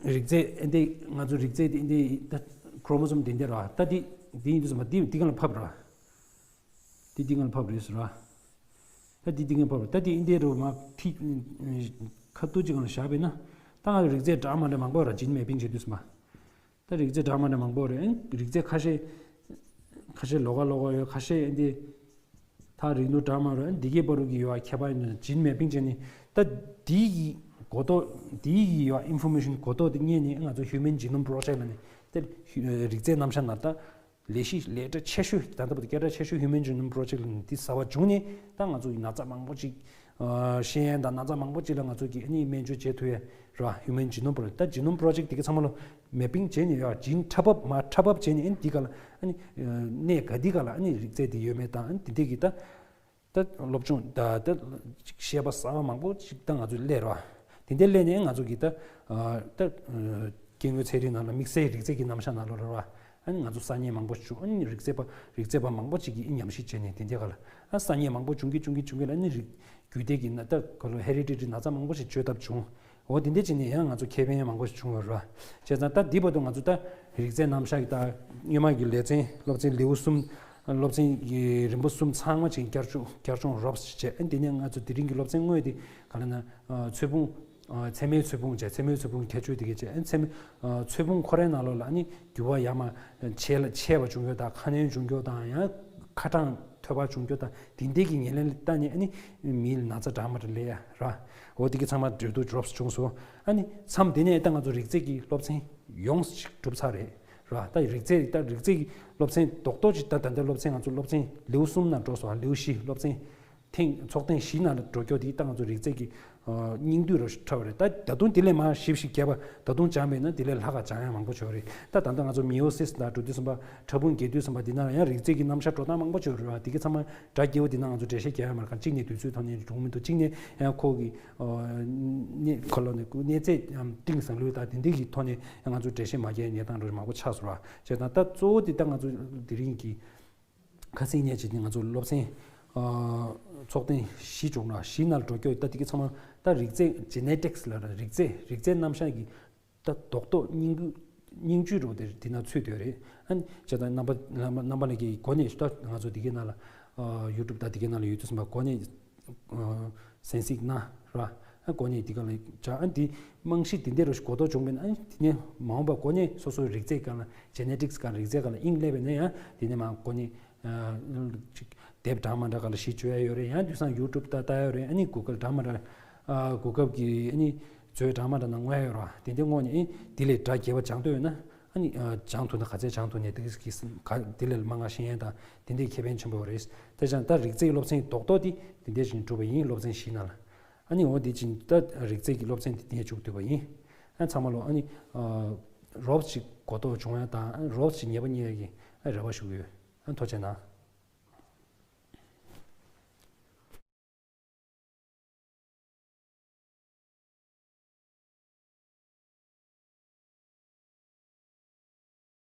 རིགས་རྫས་ཨེ་འདི་ང་ཚོ་རིགས་རྫས་དེ་ཨེ་འདི་ད་ཁྲོ་མོ་སོམ་དེ་འདི་ར། ད་འདི་འདི་ཡིན་དུས་ཙམ་པ་འདི་འདི་ག་ལ་ཕབ་ར། འདི་འདི་ག་ལ་ཕབ་རེད་ཟེར་ར། ད་འདི་འདི་ག་ལ་ཕབ་རེད། ད་འདི་ཨེ་འདི་རུ་མ་ཐིག་ཁ་ཏུ་ཅིག་ག་ལ་བཞག་པས་ན། ད་ང་ཚོ་རིགས་རྫས་འདྲ་མ་འདྲ་མང་པོ་ར། ཇིན་མེ་པིང་བྱེད་དུས་ཙམ་པ། ད་རིགས་རྫས་འདྲ་མ་འདྲ་མང་པོ་རེད། ཨེ་རིགས་རྫས་ཁ་ཤས་ཁ་ཤས་ལོགས་ཀ་ལོགས་ཀ་ཡོད། ཁ་ཤས་ཨེ་འདི་ཐག་རིང་ཐུང་འདྲ་མ་རེད། ཨེ་འདི་གའི་བར་གྱི་ཡོད་ཁྱད་པར་ཡིན་ན་ཇིན་མེ་པིང་བྱས་ནས། ད་འདི་གི་གོ་རྟོགས་འདི་གི་ཡོད་ཨིན་ཕོར་མེ་ཤན་གོ་རྟོགས་དེ་རྙེད་ནས་ང་ཚོ་ཧིའུ་མན་ཇི་ནོམ་པོ་རོ་ཇེག་ལབ་ནས་དེ་རིགས་རྫས་རྣམ་གཞག་ནང་ད་ལས་གཞི་ལས་གྲྭ་ཆེ་ཤོས་ད་ལྟ་བར་དུ་སྐད་གྲགས་ཆེ་ཤོས་ཧིའུ་མན་ཇི་ནོམ་པོ་རོ་ཇེག་ལབ་ནས་འདི་གསར་པ་བྱུང་ནས། ད་ང་ཚོ་ཡི་ན་ཚ་མང་པོ་ཅིག་ཨ་ཤེས་ཡ་དང་ན་ཚ་མང་པོ་ཅིག་ལ་ང་ཚོ་གིས་ཨ་ནི་སྨན་བཅོས་བྱེད་ཐུབ་ཡ་ར། ཧིའུ་མན་ཇི་ནོམ་པོ་རོ་ཇེག་ད་ཇི་ནོམ་པོ་རོ་ཇེག་དེ་ག་ཚང་མ་ལོ་མེ་པིང་བྱས་ནས་ཡ་ཇིན་འཁྲབ་ཕབ་མ་འཁྲབ་ཕབ་བྱས་ནས། ཨ་ནི་འདི་ག་ལ་ཨ་ནི་གནས་ག་འདི་ག་ལ་ཨ་ནི་རིགས་རྫས་དེ་ཡོད་མེད་དང་། ཨ་ནི་དེ་འདྲས་ཀྱི་ད་ད་སློབ་སྦྱོང་ད་ད་ཅིག་ཤེས་པ་གསར་པ་མང་པོ་ཅིག་ད་ང་ཚོ་སླེབས་ར། དེ་འདྲས་སླེབས་ནས་ང་ཚོ་གིས་ད་ཨ་ད་སྐྱེ་དངོས་ཚན་རིག་ནང་ལ་དམིགས་བསལ་རིགས་རྫས་ཀྱི་རྣམ་གཞག་ནང་ལོགས་ར། ཨ་ནི་ང་ཚོ་གསར་རྙེད་མང་པོ་བྱུང་། ཨ་ནི་རིགས་རྫས་པ་རིགས་རྫས་པ་མང་པོ་ཅིག་གིས་ཉམས་ཞིབ་བྱས་ནས་དེ་འདྲས་ག་ལ་ཨ་གསར་རྙེད་མང་པོ་བྱུང་གི་བྱུང་གི་བྱུང་གི་ལ། ཨ་ནི་རིགས་རྒྱུད་སྡེ་གི་ན་ད་ག་ལ་ཧེ་རི་ཌི་ཊི་རི་ན་ཚ་མང་པོ་ཞིག་བཅོས་ཐབས་བྱུང་། འོ་དེ་འདྲ་བྱས་ནས་ཡང་ང་ཚོ་ཁེ་ཕན་མང་པོ་ཞིག་བྱུང་ཡོད་རེད་བ། བྱས་ཙང་ད་འདི་བར་དུ་ང་ཚོ་ད་རིགས་རྫས་རྣམ་གཞག་གི་ད་སྔོན་མ་གི་ལེ་ཚན་སློབ་ཚན་ལེའུ་གསུམ། སློབ་ཚན་གྱི་རིམ་པ་གསུམ་ཚང་མ་ཅིག་བསྐྱར་སྦྱོང་བསྐྱར་སྦྱོང་རོབ་ཙམ་བྱས། ཨ་དེ་ནས་ང་ཚོ་དེ་རིང་གི་སློབ་ཚན་དངོས་དེ་ག་ལ་ན་ཚོས་ཕུང་། ཚད་མའི་ཚོས་ཕུང་བྱས། ཚད་མའི་ཚོས་ཕུང་ཁྱད་ཆོས་དེ་གས་བྱས། ཨ་ཚད་མའི་ཚོས་ཕུང་ཁོ་རའི་ནང་ལོགས་ལ་ཨ་ནི་འགྱུར་བ་ཡར་མར་ཆད་ལ་ཆད་པ་བྱུང་རྒྱུ་དང་། ཁ་ནད་བྱུང་རྒྱུ་དང་། ཡང་ཁ་གྲངས་ཐོལ་པ་བྱུང་རྒྱུ་དང་། དེ་འདྲས་ཀྱི་ཉེར་ལེན་ལ་བལྟས་ནས་ཨ་ནི་མིའི་ན་ཚ་འདྲ་མ་འདྲ་སླེབས་ཡ་ར། འོ་དེ་གི་ཚང་མ་འགྲོ་དུས་རོབ་ཙམ་བྱུང་སོང་། ཨ་ནི་མཚམས་དེ་ནས་ད་ང་ཚོ་རིགས་རྫས་ཀྱི་སློབ་ཚན་ཡོངས་ཤིག་གྲུབ་ཚར་རེད་ར། ད་རིགས་རྫས་ད་རིགས་རྫས་ཀྱི་སློབ་ཚན་རྡོག་རྡོག་ཅིག་ད་ད་ལྟ་སློབ་ཚན་ང་ཚོ་སློབ་ཚན་ལེའུ་གསུམ་ནང་འགྲོ་སོང་། ལེའུ་བཞི་སློབ་ཚན་ཐེངས་ཚོགས་ཐེངས་བཞི་ནང་ལ་འགྲོ་རྒྱུ་དེ་ད་ང་ཚོ་རིགས་རྫས་ཀྱི་ཨ་སྙིང་བསྡུས་རུ་འཁྲབ་པ་རེད། ད་ད་དུང་དེ་ལས་མར་ཞིབ་ཞིབ་རྒྱས་པ་ད་དུང་སྦྱངས་པས་ན་དེ་ལས་ལྷག་ག་སྦྱང་ཡ་མང་པོ་ཡོད་རེད། ད་ད་ལྟ་ང་ཚོ་མེ་ཡོ་སིས་དང་འགྲོ་དུས་ཙམ་པ་ཕྲ་ཕུང་རྒྱས་དུས་ཙམ་པ་འདི་ནང་ལ་ཡང་རིགས་རྫས་ཀྱི་རྣམ་གཞག་འགྲོ་སྟངས་མང་པོ་ཡོད་རེད་བ། དེ་གི་ཚང་མ་སྒྲ་རྒྱས་པོ་འདི་ནང་ང་ཚོ་འགྲེལ་བཤད་རྒྱག་ཡ་མ་རེད། གཅིག་ནས་དུས་ཚོད་ཐོག་ནས་འགྲོ་མི་འདུག་གཅིག་ནས་ཡང་ཁོ་གི་ཨ་གནས་ཁ་ལོ་ནས་གནས་ཚད་ཀྱང་གཏིང་ཟབ་ལོས་དང་དེ་འདྲས་ཀྱི་ཐོག་ནས་ང་ཚོ་འགྲེལ་བཤད་མ་རྒྱག་ཡ་གནས་སྟངས་འགྲོ་མང་པོ་ཆགས་སོང་ར། བྱས་ཙང་ད་གཙོ་བོ་འདི་ད་ང་ཚོ་དེ་རིང་གི་ཁ་སང་ཉིན་བྱས་ཏེ་ང་ཚོ་སློབ་ཚན་ཨ་ཚོགས་ཐེངས་བཞི་བྱུང་ན་བཞི་ནང་ལ་འགྲོ་རྒྱུ་ད་དེ་གི་ཚང་མ་ད་རིགས་རྫས་ཇེ་ནེ་ཊིག་སི་ལབ་ར། རིགས་རྫས་རིགས་རྫས་རྣམ་གཞག་གི་ད་རྡོག་རྡོག་སྙིང་བསྡུས་སྙིང་བཅུད་རོ་དེ་དེ་ན་ཚུད་དེ་རེད། ཨ་ནི་བྱས་ཙང་རྣམ་པ་རྣམ་པ་རྣམ་པ་ལྷན་རྒྱས་ཀྱི་གོ་གནས་ད་ང་ཚོ་དེ་གི་ནང་ལ་ཨ་ཡུ་ཊུབ་ད་དེ་གི་ནང་ལ་ཡོད་དུས་ཙམ་པ་གོ་གནས་ཨ་གསན་གཟིགས་གནང་ར། ཨ་གོ་གནས་དེ་ག་ལ་བྱ། ཨ་འདི་རྨང་གཞི་དེ་འདྲ་རུ་གོ་རྟོགས་བྱུང་བས་ན། ཨ་དེ་ནས་མ་འོངས་པ་གོ་གནས་སོ་སོའི་རིགས་རྫས་སྒང་ལ་ཇེ་ནེ་ཊིག་སི་སྒང་རིགས་རྫས་སྒང་ལ་དབྱིངས་སླེབས་པས་ན་ཡང་དེ་ནས་མ་གོ་གནས་ཨ་ཅིག་དེབ་འདྲ་མི་འདྲ་སྒང་ལ་གཞི་བཅོལ་ཡ་ཡོད་རེད། ཡང་དུས་སང་ཡུ་ཊུབ་ལྟ་ལྟ་ཡ་ཡོད་རེད། ཨ་ནི་གུ་གལ་འདྲ་མི་འདྲ་ཨ་གུ་གལ་གྱི་ཨ་ནི་མཛོད་འདྲ་མི་འདྲ་ནང་མངོན་ཡ་ཡོད་རེད་བ། དེ་འདྲ་མངོན་ནས་ཨ་དེ་ལས་སྒྲ་རྒྱས་པ་སྦྱང་འདོད་ཡོད་ན། ཨ་ནི་ཨ་སྦྱང་ཐུབ་ན་ག་ཚད་སྦྱང་ཐུབ་ནས་དེ་གི་ག་དེ་ལས་མང་ང་ཤེས་ཡ་དང་དེ་འདྲའི་ཁེ་ཕན་ཆེན་པོ་རེད། དེ་ཙང་ད་རིགས་རྫས་སློབ་ཚན་རྡོག་རྡོག་དེ་དེ་འདྲ་ཞིག་གྲུབ་པ་ཡིན། སློབ་ཚན་བཞི་ནང་ལ། ཨ་ནི་འོ་དེ་ཕྱིན་ད་རིགས་རྫས་ཀྱི་སློབ་ཚན་དེ་ནས་མཇུག་བསྡུས་པ་ཡིན། ཨ་ཚང་མ་ལོ་ཨ་ནི་ཨ་རོབ་ཅིག་གོ་རྟོགས་བྱུང་ཡ་དང་། ཨ་རོབ་ཅིག་ཉེས་པ་རྙེད་ཡ་གི་ཨ་རེ་བ་ཞུ་གི་ཡོད། ཨ་ཐུགས་རྗེ་གནང་།